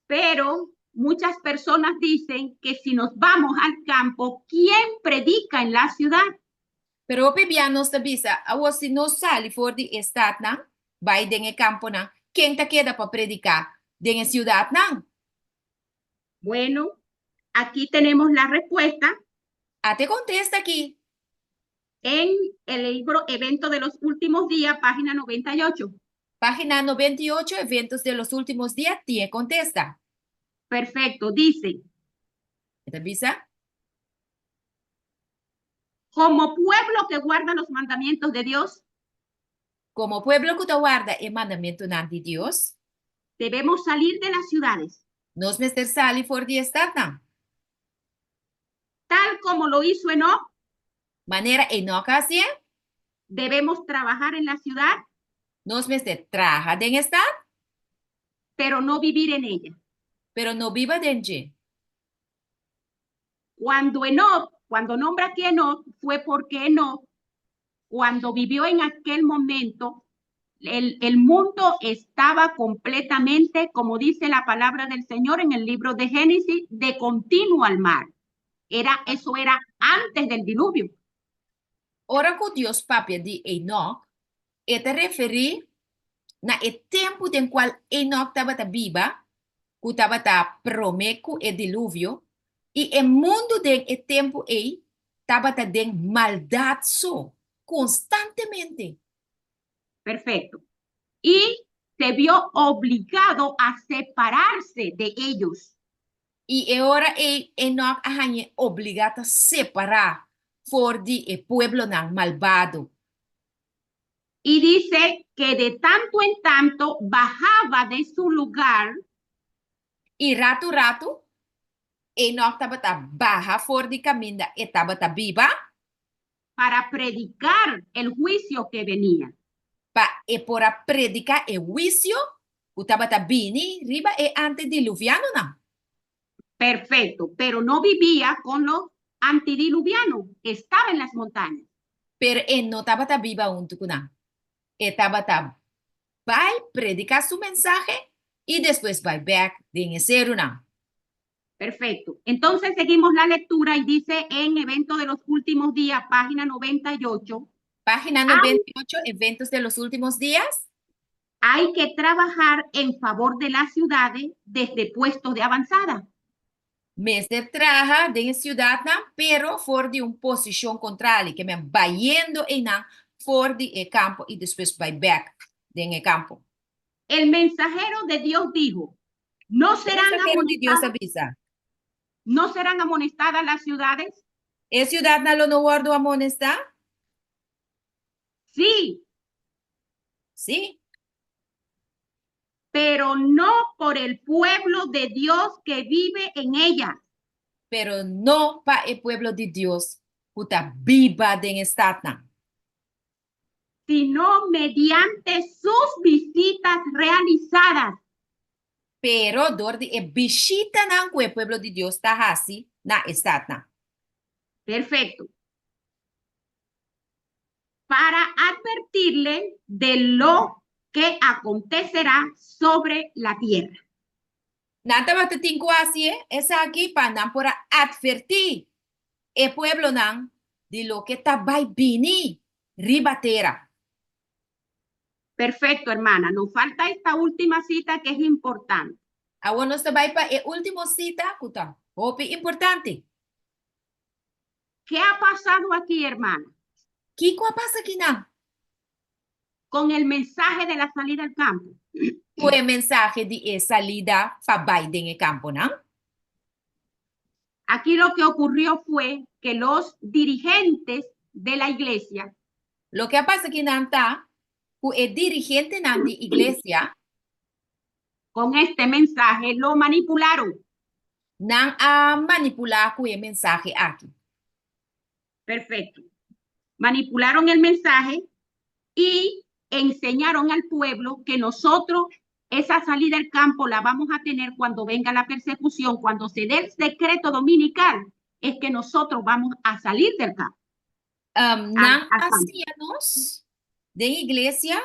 [SPEAKER 2] Pero muchas personas dicen que si nos vamos al campo, ¿quién predica en la ciudad?
[SPEAKER 4] Pero hopi bia nos ta bisa, Awor si nos sali for di e statnan, bai den e kamponan, ken ta keda pa prediká den e siudatnan?
[SPEAKER 2] Bueno, aquí tenemos la respuesta.
[SPEAKER 4] Ata e kontesta aki.
[SPEAKER 2] En el libro Eventos de los Últimos Días, página 98.
[SPEAKER 4] Página 98, Eventos de los Últimos Días, tin e kontesta.
[SPEAKER 2] Perfecto, dice.
[SPEAKER 4] E ta bisa.
[SPEAKER 2] Como pueblo que guarda los mandamientos de Dios,
[SPEAKER 4] Komo pueblo ku ta warda e mandamentunan di Dios,
[SPEAKER 2] debemos salir de las ciudades,
[SPEAKER 4] nos mester sali for di e statnan.
[SPEAKER 2] Tal como lo hizo Enoc,
[SPEAKER 4] Manera Enoc a hasié,
[SPEAKER 2] debemos trabajar en la ciudad,
[SPEAKER 4] nos mester traha den e stat,
[SPEAKER 2] pero no vivir en ella.
[SPEAKER 4] Pero no biba den dje.
[SPEAKER 2] Cuando Enoc, cuando nombra aquí Enoc, fue porque Enoc, cuando vivió en aquel momento, el mundo estaba completamente, como dice la palabra del Señor en el libro de Génesis, de continuo al mar. Eso era antes del diluvio.
[SPEAKER 4] Ora ku Dios papia di Enoc, e ta referí na e tempu den kual Enoc tabata biba, ku tabata promé ku e diluvio, i e mundu den e tempu ei tabata den maldat so, konstantemente.
[SPEAKER 2] Perfecto. Y se vio obligado a separarse de ellos.
[SPEAKER 4] I e ora ei Enoc a hañ'é obligá ta separá for di e pueblonan malbado.
[SPEAKER 2] Y dice que de tanto en tanto bajaba de su lugar.
[SPEAKER 4] I ratu ratu, Enoc tabata baha for di kaminda e tabata biba.
[SPEAKER 2] Para predicar el juicio que venía.
[SPEAKER 4] Pa e por a prediká e huisio ku tabata bini riba e antidiluvianonan.
[SPEAKER 2] Perfecto, pero no vivía con los antidiluvianos, estaba en las montañas.
[SPEAKER 4] Pero e no tabata biba huntu ku nan. E tabata bai prediká su mensahe i despues bai bèk den e serunan.
[SPEAKER 2] Perfecto. Entonces seguimos la lectura y dice en Evento de los Últimos Días, página 98.
[SPEAKER 4] Página 98, Eventos de los Últimos Días.
[SPEAKER 2] Hay que trabajar en favor de las ciudades desde puestos de avanzada.
[SPEAKER 4] Mester traha den e siudatnan, pero for di un posishon kontrali, ke men bayendo einan for di e kampo i despues bai bèk den e kampo.
[SPEAKER 2] El mensajero de Dios dijo: No serán
[SPEAKER 4] Mensahero di Dios a bisa.
[SPEAKER 2] ¿No serán amonestadas las ciudades?
[SPEAKER 4] E siudatnan lo no wòrdu amonestá?
[SPEAKER 2] Sí.
[SPEAKER 4] Sí.
[SPEAKER 2] Pero no por el pueblo de Dios que vive en ellas.
[SPEAKER 4] Pero no pa e pueblo di Dios ku ta biba den e statnan.
[SPEAKER 2] Sino mediante sus visitas realizadas.
[SPEAKER 4] Pero dor di e bishitanan ku e pueblo di Dios ta hasi na e statnan.
[SPEAKER 2] Perfecto. Para advertirle de lo que acontecerá sobre la tierra.
[SPEAKER 4] Nan tabata tin ku hasi esaki pa nan por a atvertí e pueblonan di loke ta bai bini riba tera.
[SPEAKER 2] Perfecto, hermana. Nos falta esta última cita que es importante.
[SPEAKER 4] Awor nos ta bai pa e último sita ku ta hopi importante.
[SPEAKER 2] ¿Qué ha pasado aquí, hermana?
[SPEAKER 4] Kiko a pasa akinan?
[SPEAKER 2] Con el mensaje de la salida al campo.
[SPEAKER 4] Ku e mensahe di e salida pa bai den e kamponan.
[SPEAKER 2] Aquí lo que ocurrió fue que los dirigentes de la iglesia
[SPEAKER 4] Loke a pasa akinan ta ku e dirigentenan di iglesia
[SPEAKER 2] con este mensaje lo manipularon.
[SPEAKER 4] Nan a manipulá ku e mensahe aki.
[SPEAKER 2] Perfecto. Manipularon el mensaje y enseñaron al pueblo que nosotros esa salida al campo la vamos a tener cuando venga la persecución, cuando se dé el decreto dominical, es que nosotros vamos a salir del campo.
[SPEAKER 4] Nan a siña nos den iglesia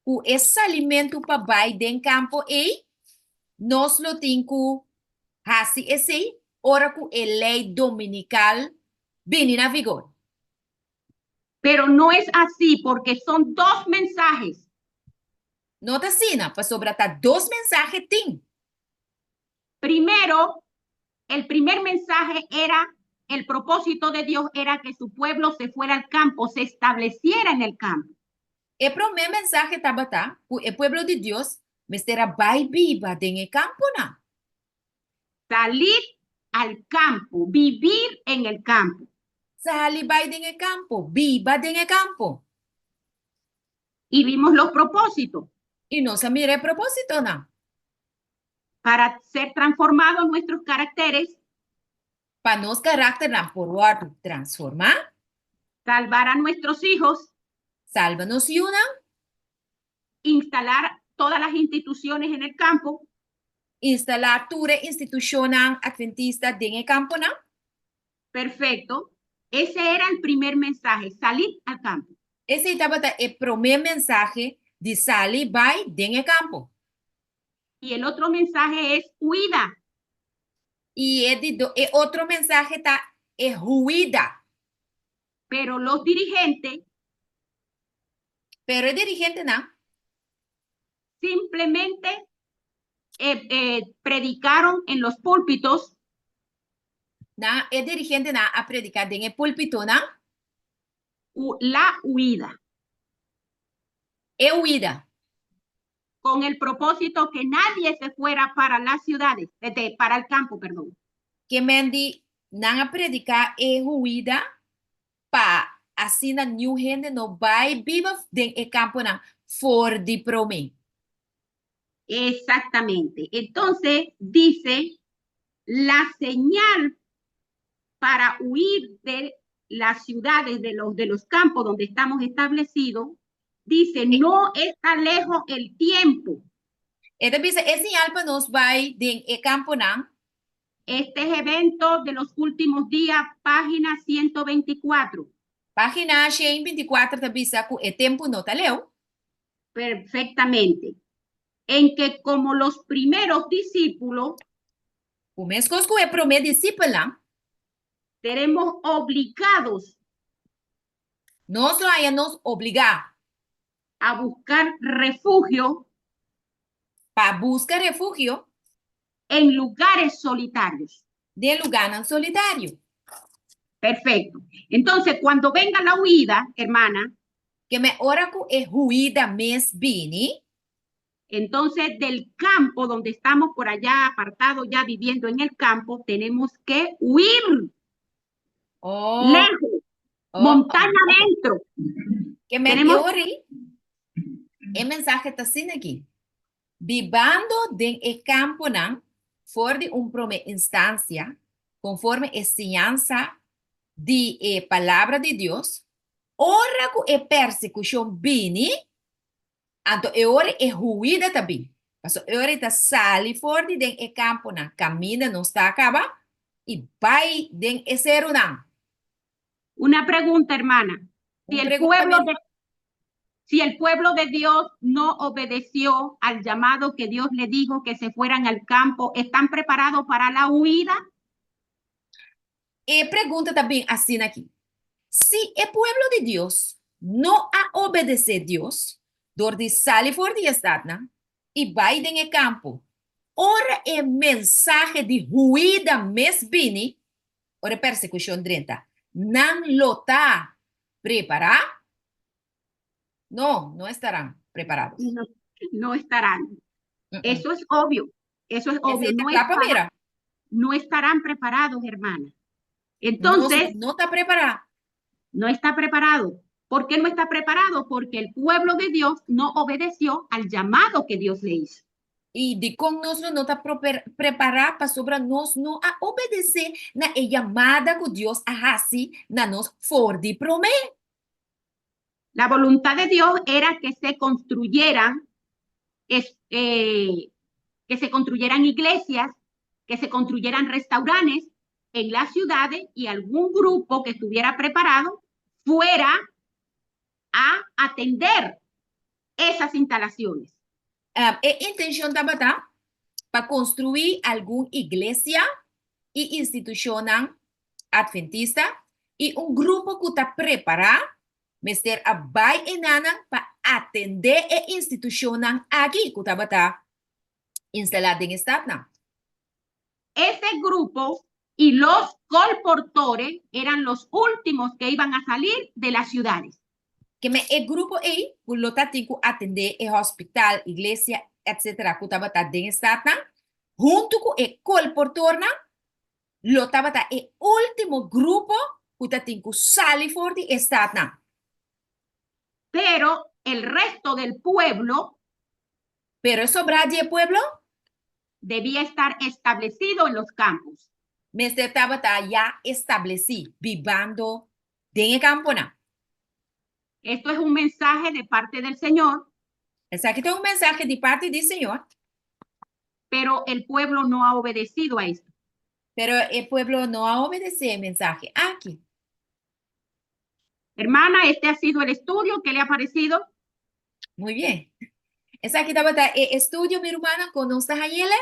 [SPEAKER 4] ku e salimentu pa bai den kampo ei, nos lo tin ku hasi esei ora ku e lei dominikal bini na vigor.
[SPEAKER 2] Pero no es así porque son dos mensajes.
[SPEAKER 4] No ta asina, pasobra ta dos mensahe tin.
[SPEAKER 2] Primero, el primer mensaje era, el propósito de Dios era que su pueblo se fuera al campo, se estableciera en el campo.
[SPEAKER 4] E promé mensahe tabata ku e pueblo di Dios mester a bai biba den e kamponan.
[SPEAKER 2] Salir al campo, vivir en el campo.
[SPEAKER 4] Sali bai den e kampo, biba den e kampo.
[SPEAKER 2] Y vimos los propósitos.
[SPEAKER 4] I nos a mira e propósitonan.
[SPEAKER 2] Para ser transformados nuestros caracteres.
[SPEAKER 4] Pa nos karakternan por wòrdu transformá.
[SPEAKER 2] Salvar a nuestros hijos.
[SPEAKER 4] Salba nos yunan.
[SPEAKER 2] Instalar todas las instituciones en el campo.
[SPEAKER 4] Instalá tur e institushonnan atventista den e kamponan.
[SPEAKER 2] Perfecto. Ese era el primer mensaje, salir al campo.
[SPEAKER 4] Esei tabata e promé mensahe di sali bai den e kampo.
[SPEAKER 2] Y el otro mensaje es huida.
[SPEAKER 4] I e di do, e otro mensahe ta e huida.
[SPEAKER 2] Pero los dirigentes
[SPEAKER 4] Pero e dirigentenan
[SPEAKER 2] simplemente predicaron en los púlpitos.
[SPEAKER 4] Nan, e dirigentenan a prediká den e púlpitonan.
[SPEAKER 2] La huida.
[SPEAKER 4] E huida.
[SPEAKER 2] Con el propósito que nadie se fuera para las ciudades, para el campo, perdón.
[SPEAKER 4] Ke men di nan a prediká e huida pa asina niun hende no bai biba den e kamponan for di promé.
[SPEAKER 2] Exactamente. Entonces, dice, la señal para huir de las ciudades, de los campos donde estamos establecidos, dice, no está lejos el tiempo.
[SPEAKER 4] E ta bisa e señal pa nos bai den e kamponan.
[SPEAKER 2] Este es evento de los últimos días, página 124.
[SPEAKER 4] Página 124 ta bisa ku e tempu no ta leu.
[SPEAKER 2] Perfectamente. En que como los primeros discípulos,
[SPEAKER 4] Ku meskos ku e promé disipelnan,
[SPEAKER 2] seremos obligados
[SPEAKER 4] nos lo haña nos obligá
[SPEAKER 2] a buscar refugio
[SPEAKER 4] pa buska refugio
[SPEAKER 2] en lugares solitarios.
[SPEAKER 4] Den lugánan solitario.
[SPEAKER 2] Perfecto. Entonces, cuando venga la huida, hermana,
[SPEAKER 4] Ke men ora ku e huida mes bini,
[SPEAKER 2] entonces del campo donde estamos por allá apartados, ya viviendo en el campo, tenemos que huir lejos, montaña adentro.
[SPEAKER 4] Ke men ori, e mensahe ta asina aki. Bibando den e kamponan for di un promé instansia, konforme e siñansa di e Palabra di Dios, ora ku e persekushon bini, anto e ora e huida ta bin. Pasobra e ora e ta sali for di den e kamponan kaminda nos ta kaba i bai den e serunan.
[SPEAKER 2] Una pregunta, hermana. Si
[SPEAKER 4] Un
[SPEAKER 2] el
[SPEAKER 4] pregunta
[SPEAKER 2] pueblo
[SPEAKER 4] mes.
[SPEAKER 2] Si el pueblo de Dios no obedeció al llamado que Dios le dijo que se fueran al campo, ¿están preparados para la huida?
[SPEAKER 4] E pregunta ta bin asina aki. Si e pueblo di Dios no a obedesé Dios dor di sali for di e statnan i bai den e kampo, ora e mensahe di huida mes bini, ora e persekushon drenta, nan lo ta prepará? No, no estarán preparados.
[SPEAKER 2] No, no estarán. Eso es obvio. Eso es obvio.
[SPEAKER 4] Esei ta
[SPEAKER 2] No,
[SPEAKER 4] kla pa mira.
[SPEAKER 2] No estarán preparados, hermana. Entonces,
[SPEAKER 4] No, no ta prepará.
[SPEAKER 2] No está preparado. ¿Por qué no está preparado? Porque el pueblo de Dios no obedeció al llamado que Dios le hizo.
[SPEAKER 4] I dikon nos lo no ta prepará? Pasobra nos no a obedesé na e yamada ku Dios a hasi na nos for di promé.
[SPEAKER 2] La voluntad de Dios era que se construyeran iglesias, que se construyeran restaurantes en las ciudades y algún grupo que estuviera preparado fuera a atender esas instalaciones.
[SPEAKER 4] E intenshon tabata pa konstruí algun iglesia i institushonnan atventista i un grupo ku ta prepará mester a bai enanan pa atendé e institushonnan aki ku tabata instalá den e statnan.
[SPEAKER 2] Ese grupo y los colportores eran los últimos que iban a salir de las ciudades.
[SPEAKER 4] Ke men e grupo ei ku lo ta tin ku atendé e hospital, iglesia, etcétera ku tabata den e statnan, huntu ku e kolportornan, lo tabata e último grupo ku ta tin ku sali for di e statnan.
[SPEAKER 2] Pero el resto del pueblo
[SPEAKER 4] Pero e sobrá di e pueblo
[SPEAKER 2] debía estar establecido en los campos.
[SPEAKER 4] Mester tabata ya establesí, bibando den e kamponan.
[SPEAKER 2] Esto es un mensaje de parte del Señor.
[SPEAKER 4] Esaki ta un mensahe di parti di Señor.
[SPEAKER 2] Pero el pueblo no ha obedecido a esto.
[SPEAKER 4] Pero e pueblo no a obedesé e mensahe aki.
[SPEAKER 2] Hermana, este ha sido el estudio. ¿Qué le ha parecido?
[SPEAKER 4] Muy bien. Esaki tabata e estudio, mi rumannan, kon nos ta hañ'ele?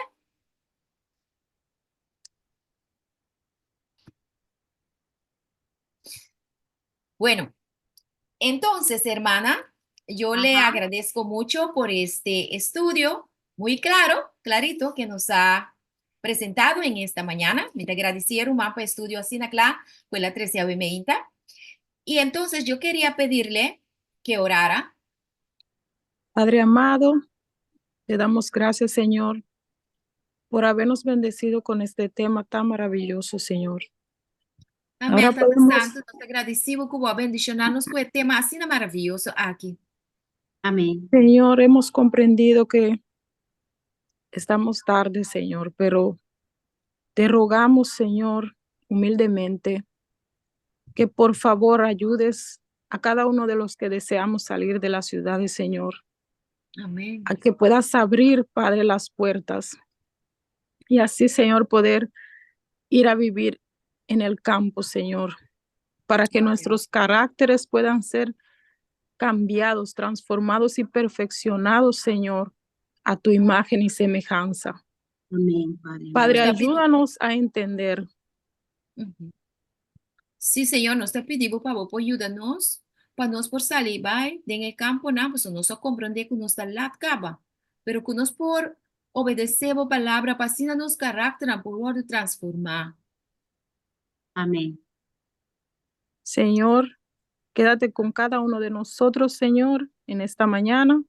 [SPEAKER 4] Bueno, entonces, hermana, yo le agradezco mucho por este estudio muy claro, clarito, que nos ha presentado en esta mañana. Mi ta gradisí ruman pa e estudio asina kla, ku el a trese awe meinta. Y entonces yo quería pedirle que orara.
[SPEAKER 1] Padre amado, te damos gracias, Señor, por habernos bendecido con este tema tan maravilloso, Señor.
[SPEAKER 4] Amén,
[SPEAKER 1] Ahora
[SPEAKER 4] Tata
[SPEAKER 1] podemos
[SPEAKER 4] Santu, nos ta gradisí bo ku bo a bendishoná nos ku e tema asina maravioso aki.
[SPEAKER 2] Amén.
[SPEAKER 1] Señor, hemos comprendido que estamos tarde, Señor, pero te rogamos, Señor, humildemente, que por favor ayudes a cada uno de los que deseamos salir de las ciudades, Señor.
[SPEAKER 4] Amén.
[SPEAKER 1] A que puedas abrir, Padre, las puertas. Y así, Señor, poder ir a vivir en el campo, Señor, para que
[SPEAKER 4] Amén.
[SPEAKER 1] nuestros caracteres puedan ser cambiados, transformados y perfeccionados, Señor, a tu imagen y semejanza.
[SPEAKER 2] Amén, Padre.
[SPEAKER 1] Padre,
[SPEAKER 4] Está bien.
[SPEAKER 1] ayúdanos a entender.
[SPEAKER 4] Sí, Señor, nos ta pidi bo pa bo por yuda nos, pa nos por sali bai den e camponan, pasobra nos a comprende cu nos ta lat caba, pero cu nos por obedece bo palabra pa asina nos caracternan por wordo transforma.
[SPEAKER 2] Amén.
[SPEAKER 1] Señor, quédate con cada uno de nosotros, Señor, en esta mañana.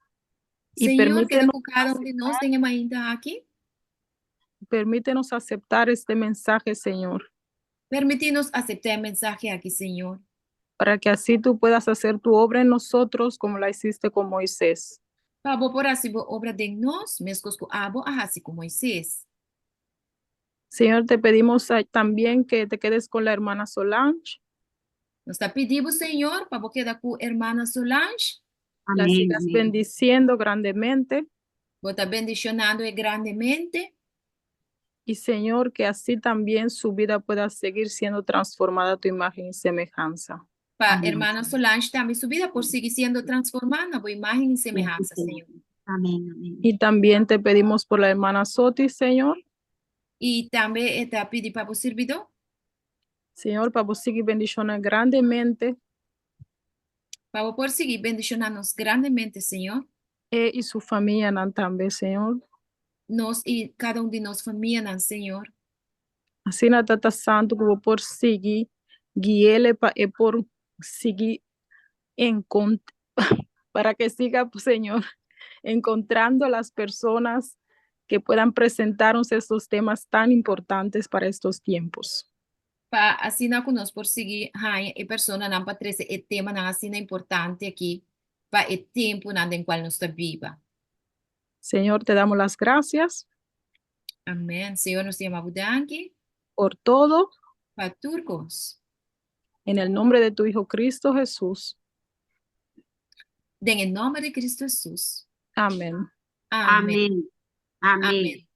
[SPEAKER 1] Y
[SPEAKER 4] Señor, keda
[SPEAKER 1] permítenos
[SPEAKER 4] ku kada un di nos den e mainta aki.
[SPEAKER 1] Permítenos aceptar este mensaje, Señor.
[SPEAKER 4] Permití nos aseptá e mensahe aki, Señor.
[SPEAKER 1] Para que así tú puedas hacer tu obra en nosotros como la hiciste con Moisés.
[SPEAKER 4] Pa bo por hasi bo obra den nos, meskos ku abo a hasi ku Moisés.
[SPEAKER 1] Señor, te pedimos también que te quedes con la hermana Solange.
[SPEAKER 4] Nos ta pidi bo, Señor, pa bo keda ku hermana Solange.
[SPEAKER 1] La
[SPEAKER 2] Amén,
[SPEAKER 1] sigas
[SPEAKER 2] amén.
[SPEAKER 1] bendiciendo grandemente.
[SPEAKER 4] Bo ta bendishonando e grandemente.
[SPEAKER 1] Y Señor, que así también su vida pueda seguir siendo transformada a tu imagen y semejanza.
[SPEAKER 4] Pa
[SPEAKER 2] Amén.
[SPEAKER 4] hermana Solange tambe su bida por sigui siendo transformá na bo imagen y semehansa, Señor.
[SPEAKER 2] Amén, amén.
[SPEAKER 1] Y también te pedimos por la hermana Soti, Señor.
[SPEAKER 4] Y tambe e ta pidi pa bo sirbidó.
[SPEAKER 1] Señor, pa bo sigui bendiciona grandemente.
[SPEAKER 4] Pa bo por sigui bendiciona nos grandemente, Señor.
[SPEAKER 1] E y su famianan tambe, Señor.
[SPEAKER 4] Nos y cada un di nos famianan, Señor.
[SPEAKER 1] Asina, Tata Santu, ku bo por sigui gui'ele pa e por sigui encont para que siga, Señor, encontrando las personas que puedan presentarnos estos temas tan importantes para estos tiempos.
[SPEAKER 4] Pa asina ku nos por sigui haña e personanan pa trese e temanan asina importante aki pa e tempunan den kual nos ta biba.
[SPEAKER 1] Señor, te damos las gracias.
[SPEAKER 4] Amén. Señor, nos ta yama bo danki.
[SPEAKER 1] Por todo.
[SPEAKER 4] Pa tur kos.
[SPEAKER 1] En el nombre de tu Hijo Cristo Jesús.
[SPEAKER 4] Den e nomber di Cristo Jesús.
[SPEAKER 1] Amén.
[SPEAKER 4] Amén.
[SPEAKER 2] Amén. Amén.
[SPEAKER 4] Amén.